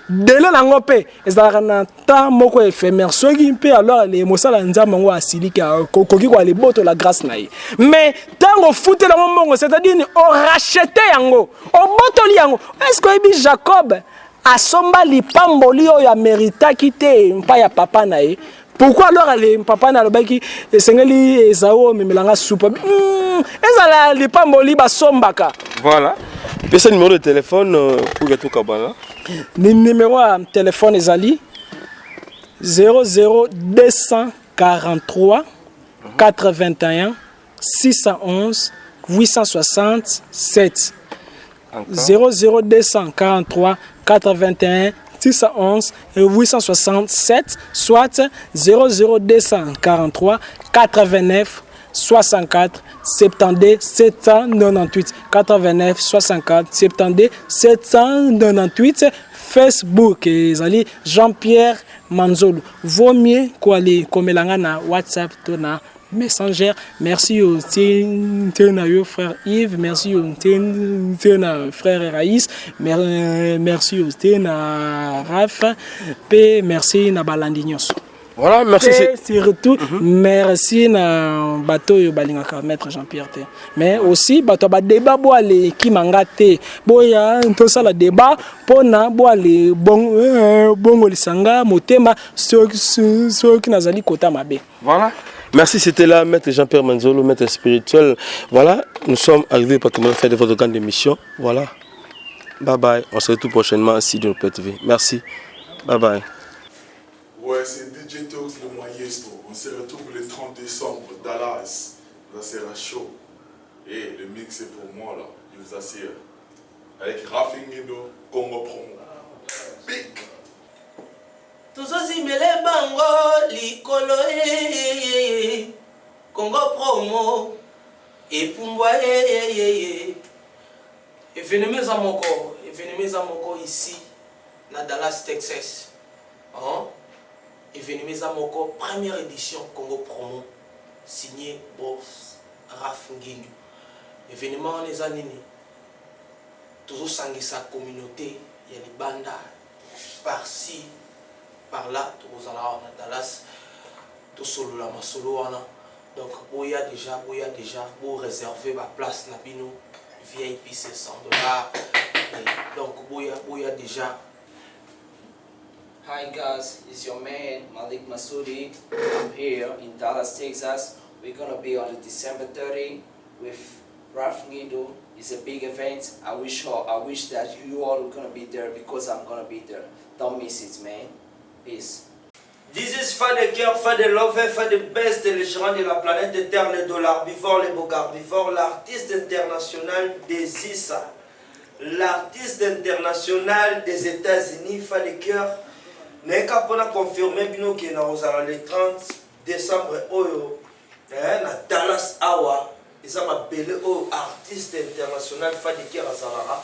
dele nango mpe ezalaka na temps moko éphémère soki mpe alors ale mosala ya nzambe yango asiliki akoki koale botola grâce na ye mais ntango ofutela yango mbongo c'est-à-dire ni orachete yango obotoli yango est ce que oyebi jacob asomba lipamboli oyo ameritaki te mpa ya papa na ye pourquoi alors ale papa na alobaki esengeli ezau omemela nga supa hmm, ezala lipamboli basombaka voilà pesa numéro de téléphone euh, pour que tokabana numéro ya téléphone ezali 00243 81 611 867 00243 81 611 867 soit 00243 89 64 72 798 89 64 72 798 Facebook ezali Jean-Pierre Manzolo vaut mieux koale komela nga na WhatsApp to na Messenger merci yo ntie na yo frère Yves merci yo ntie na frère Raïs merci yo ntie na Raph pe merci na balandi nyonso Voilà, merci. Et surtout, mm -hmm. merci na bato oyo balingaka maître Jean-Pierre te. Mais aussi bato ba débat bo ale kimanga te. Boya tosala débat pona bo ale bon euh, bongo lisanga motema soki soki nazali kota mabe. Voilà. Merci, c'était là Maître Jean-Pierre Manzolo, maître spirituel. Voilà, nous sommes arrivés pratiquement à la fin de votre grande émission. Voilà. Bye bye. On se retrouve prochainement sur Dino TV. Merci. Bye bye. Ouais, c'est DJ Tox le maestro. On se retrouve le 30 décembre, Dallas. Ça sera chaud. Et le mix est pour moi là, je vous assure. Avec Rafi Ngindo, Congo Promo. Big! Tozozimele bango likolo eh, Congo promo epumbwa eh, Evenement eza moko, evenement eza moko ici na Dallas Texas. Hein? Evenement eza moko, première édition Congo promo signé Boss Raf Ngindu. Evenement wana eza nini? Tozosangisa communauté ya libanda par ci par là, tokozala awa na Dallas tosolola masolo wana. Donc boya déjà, boya déjà, bo réserver ba place na bino VIP c'est 100 dollars. Donc boya, boya déjà. Hi guys, it's your man Malik Masudi. I'm here in Dallas, Texas. We're gonna be on the December 30 with Ralph Ngindo. It's a big event. I wish that you all are gonna be there because I'm gonna be there. Don't miss it, man. Peace. This is Fade Cœur, Fade Love, Fade Best, le gérant de la planète Terre, le dollar before, le bogard before, l'artiste international des ISA, l'artiste international des États-Unis, Fade Cœur. Nayeka mpona confirmer bino ke na kozala le 30 décembre oyo na Dallas awa eza mabele oyo artiste international Fade Cœur azalaka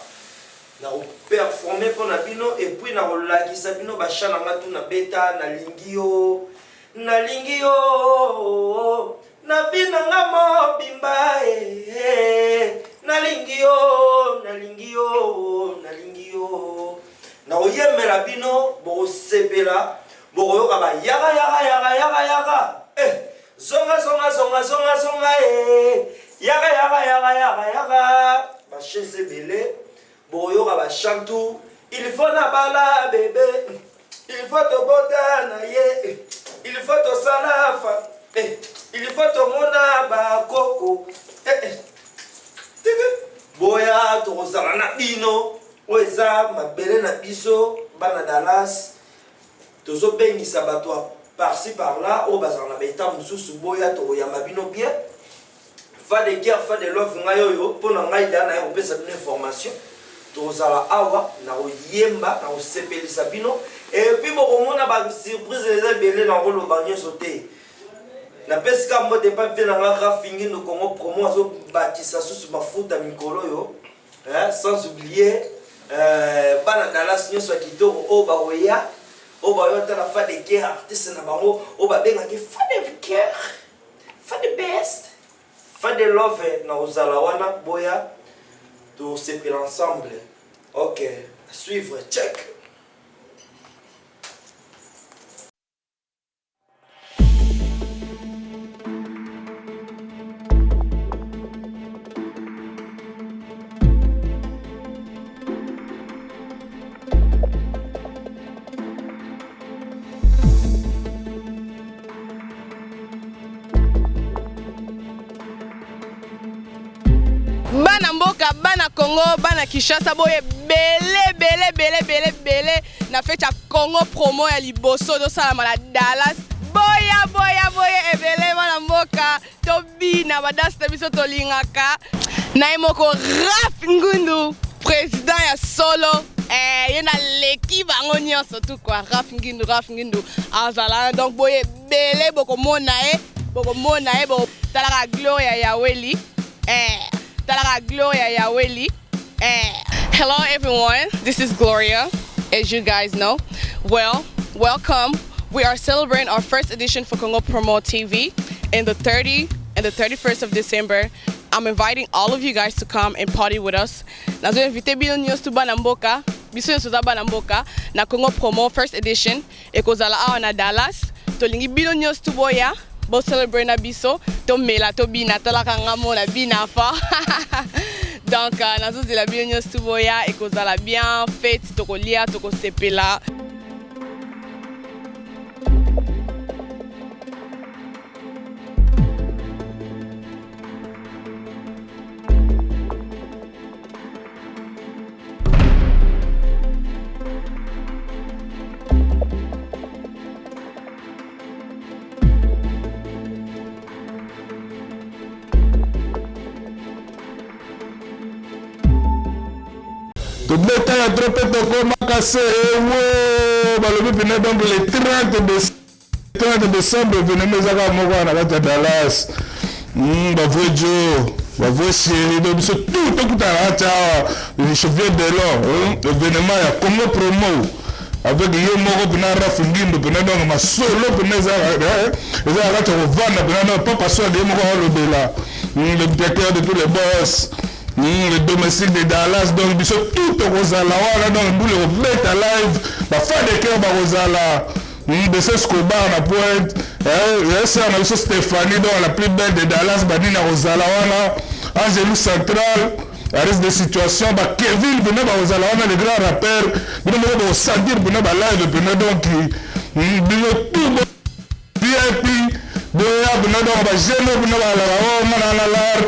na koperforme mpona bino et puis na kolakisa bino basha na nga tu na beta nalingi yo nalingi yo na vie na nga mobimba nalingi yo nalingi yo nalingi yo na koyembela bino bokosepela bokoyoka ba yaka yaka yaka yaka yaka zonga zonga zonga zonga zonga yaka yaka yaka yaka yaka ba chaise ebele bokoyoka ba chantou il faut na bala bébé il faut tobota na ye il faut tosala fa il faut tomona bakoko boya tokozala na bino oyo eza mabele na biso bana Dallas tozobengisa bato par-ci par-là oyo bazala na baeta mosusu boya tokoyamba bino bien. Fade Cœur, Fade Love ngai oyo mpo na ngai da na ye kopesa bino information tozala awa na koyemba na kosepelisa bino et puis bokomona ba surprise eza ebele na koloba nyonso te. Napesi ka mbote epai mpe na nga Rafi Ngindo Congo promo azobakisa susu mafuta mikolo oyo sans oublier bana Dallas nyonso ya kitoko oyo bakoya oyo bakoya otala Fade Cœur artiste na bango oyo babengaki Fade Cœur, Fade Best, Fade Love na kozala wana boya tosepela ensemble. Ok, suivre check. Bana mboka, bana Congo, bana Kinshasa, boye bele bele bele bele bele na fête ya Congo promo ya liboso tosalama na Dallas. Boya boya boya ebele bana mboka, tobina ba danse na biso tolingaka. Na ye moko Raf Ngundu, président ya solo. Ye na leki bango nyonso tout quoi. Raf Ngindu, Raf Ngindu azala donc boye bele bokomona ye, bokomona ye, bo talaka Gloria Yaweli. Talaka Gloria Yaweli. Hello everyone, this is Gloria, as you guys know. Well, welcome. We are celebrating our first edition for Congo Promo TV in the 30 and the 31st of December. I'm inviting all of you guys to come and party with us. Nazo invité bino nyonso bana mboka, biso nyonso toza bana mboka na Congo Promo first edition ekozala awa na Dallas. Tolingi bino nyonso boya, bo celebrate na biso, tomela tobina, talaka nga mona bina fa. Donc nazozela bino nyonso boya, ekozala bien, fête tokolia, tokosepela. Tobeta ya trop mpe tokomaka se ewo balobi mpena donc le 30 décembre 30 décembre événement eza kaka moko wana na kati ya Dallas. Bavrai jo bavrai chéri donc biso tout tokutana na kati awa chevier de long événement ya Congo promo avec ye moko mpena Raf Ngindo mpena donc masolo mpena eza na kati ya kovanda mpena donc papa swag ye moko alobela le directeur de tous les boss le domestique de Dallas donc biso tout tokozala wana donc mbula ekobeta live bafan de cœur bakozala Bese Escobar na pointe sœur na biso Stéphanie donc la plus belle de Dallas banini akozala wana Angelou Central à risque de situation ba Kevin mpena bakozala wana le grand rappeur bino moko bokosentir mpena ba live mpena donc bino tout VIP boya mpena donc ba jeune oyo mpena balaka o nga na na lar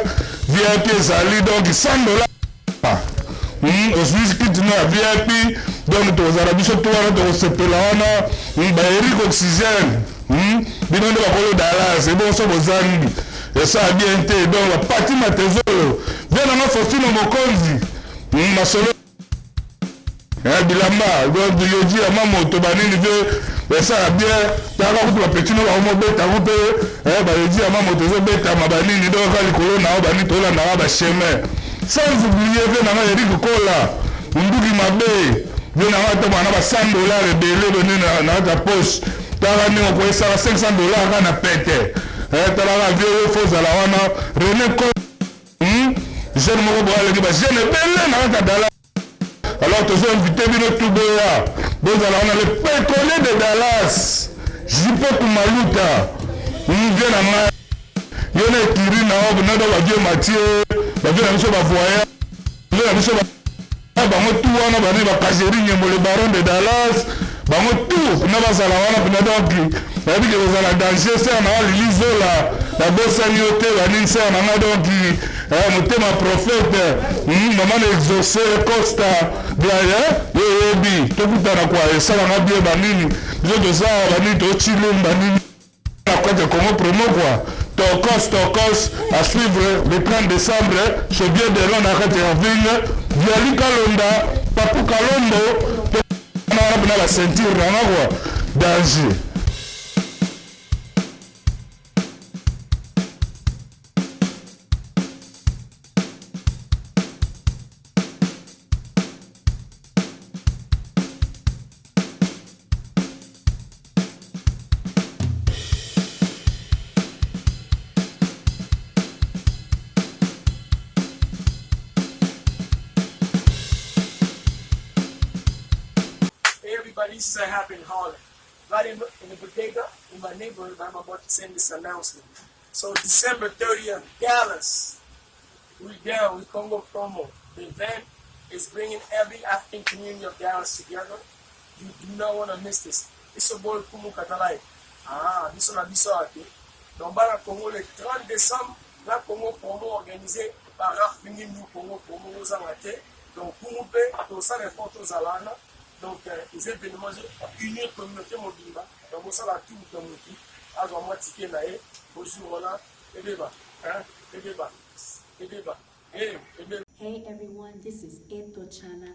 VIP ezali donc 100 dollars ozwi kiti no ya VIP donc tokozala biso to wana tokosepela wana ba Eric Oxygène bino nde bakolo Dallas ebongo so bozangi esala bien te donc ba Pati Matezolo vie nanga Faustino Mokonzi masolo bilamba donc yoji ya mamoto banini mpe esala bien taka kutu bapeti no bango mobeta yango mpe bayoji ya mamoto ezobetama banini donc kaka likolo na yo banini tolandaka bachemin sans oublier mpe nanga Eric Kola munduki mabe mpe nanga atambola na ba 100 dollar ebele bonini na kati ya poche taka ndenge okoyesaka 500 dollar kaka na pete talaka vie oyo fo ozala wana René jeune moko boye aleki ba jeune ebele na kati ya Dallas. Alors tozo invité bino tout boya bozala wana le pétrolier de Dallas Jipe Kumaluta vie na ngai yo na ekiri na yo na do ba vieux Mathieu ba vieux na biso ba voyage vieux na biso bango tout wana bani ba Kajeri Nyembo le baron de Dallas bango tout na bazala wana mpena donc nayebi ke kozala danger sœur na nga Lili Zola nabosani yo te banini sœur na nga donc motema prophète mama na exaucé Costa yo oyebi tokutana kwa esalanga bien banini biso toza banini tochilum banini na kati ya Congo promo quoi Tokos Tokos à suivre le 30 décembre chez Bien Delon na kati ya Irving Viali Kalonda Papu Kalombo wana mpena ba ceinture nanga quoi danger. Hey everybody, this is a happen in Harlem. Right in, in the bodega in my neighborhood, I'm about to send this announcement. So December 30th, Dallas, we down with Congo Promo. The event is bringing every African community of Dallas together. You do not want to miss this. It's your boy Kumu Katalai. Ah, biso na biso ate. Donc, bana Congo, le 30 décembre, la Congo Promo organisée par Raf Ngindu Congo Promo ozanga te. Donc, Kumu pe, tosala effort tozala wana. Donc, les événements unir communauté mobimba. Donc, osala tout moto motu azwa mwa ticket na ye au jour wana ebeba, hein, ebeba, ebeba, eh, ebeba. Hey everyone, this is Eto Chana,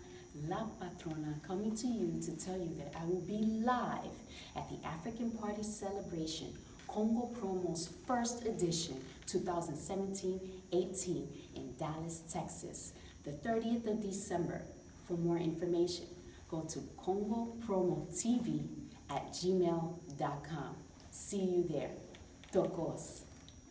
La Patrona, coming to you to tell you that I will be live at the African Party Celebration, Congo Promo's first edition, 2017-18 in Dallas, Texas, the 30th of December. For more information, go to congopromotv@gmail.com. See you there. Tokos.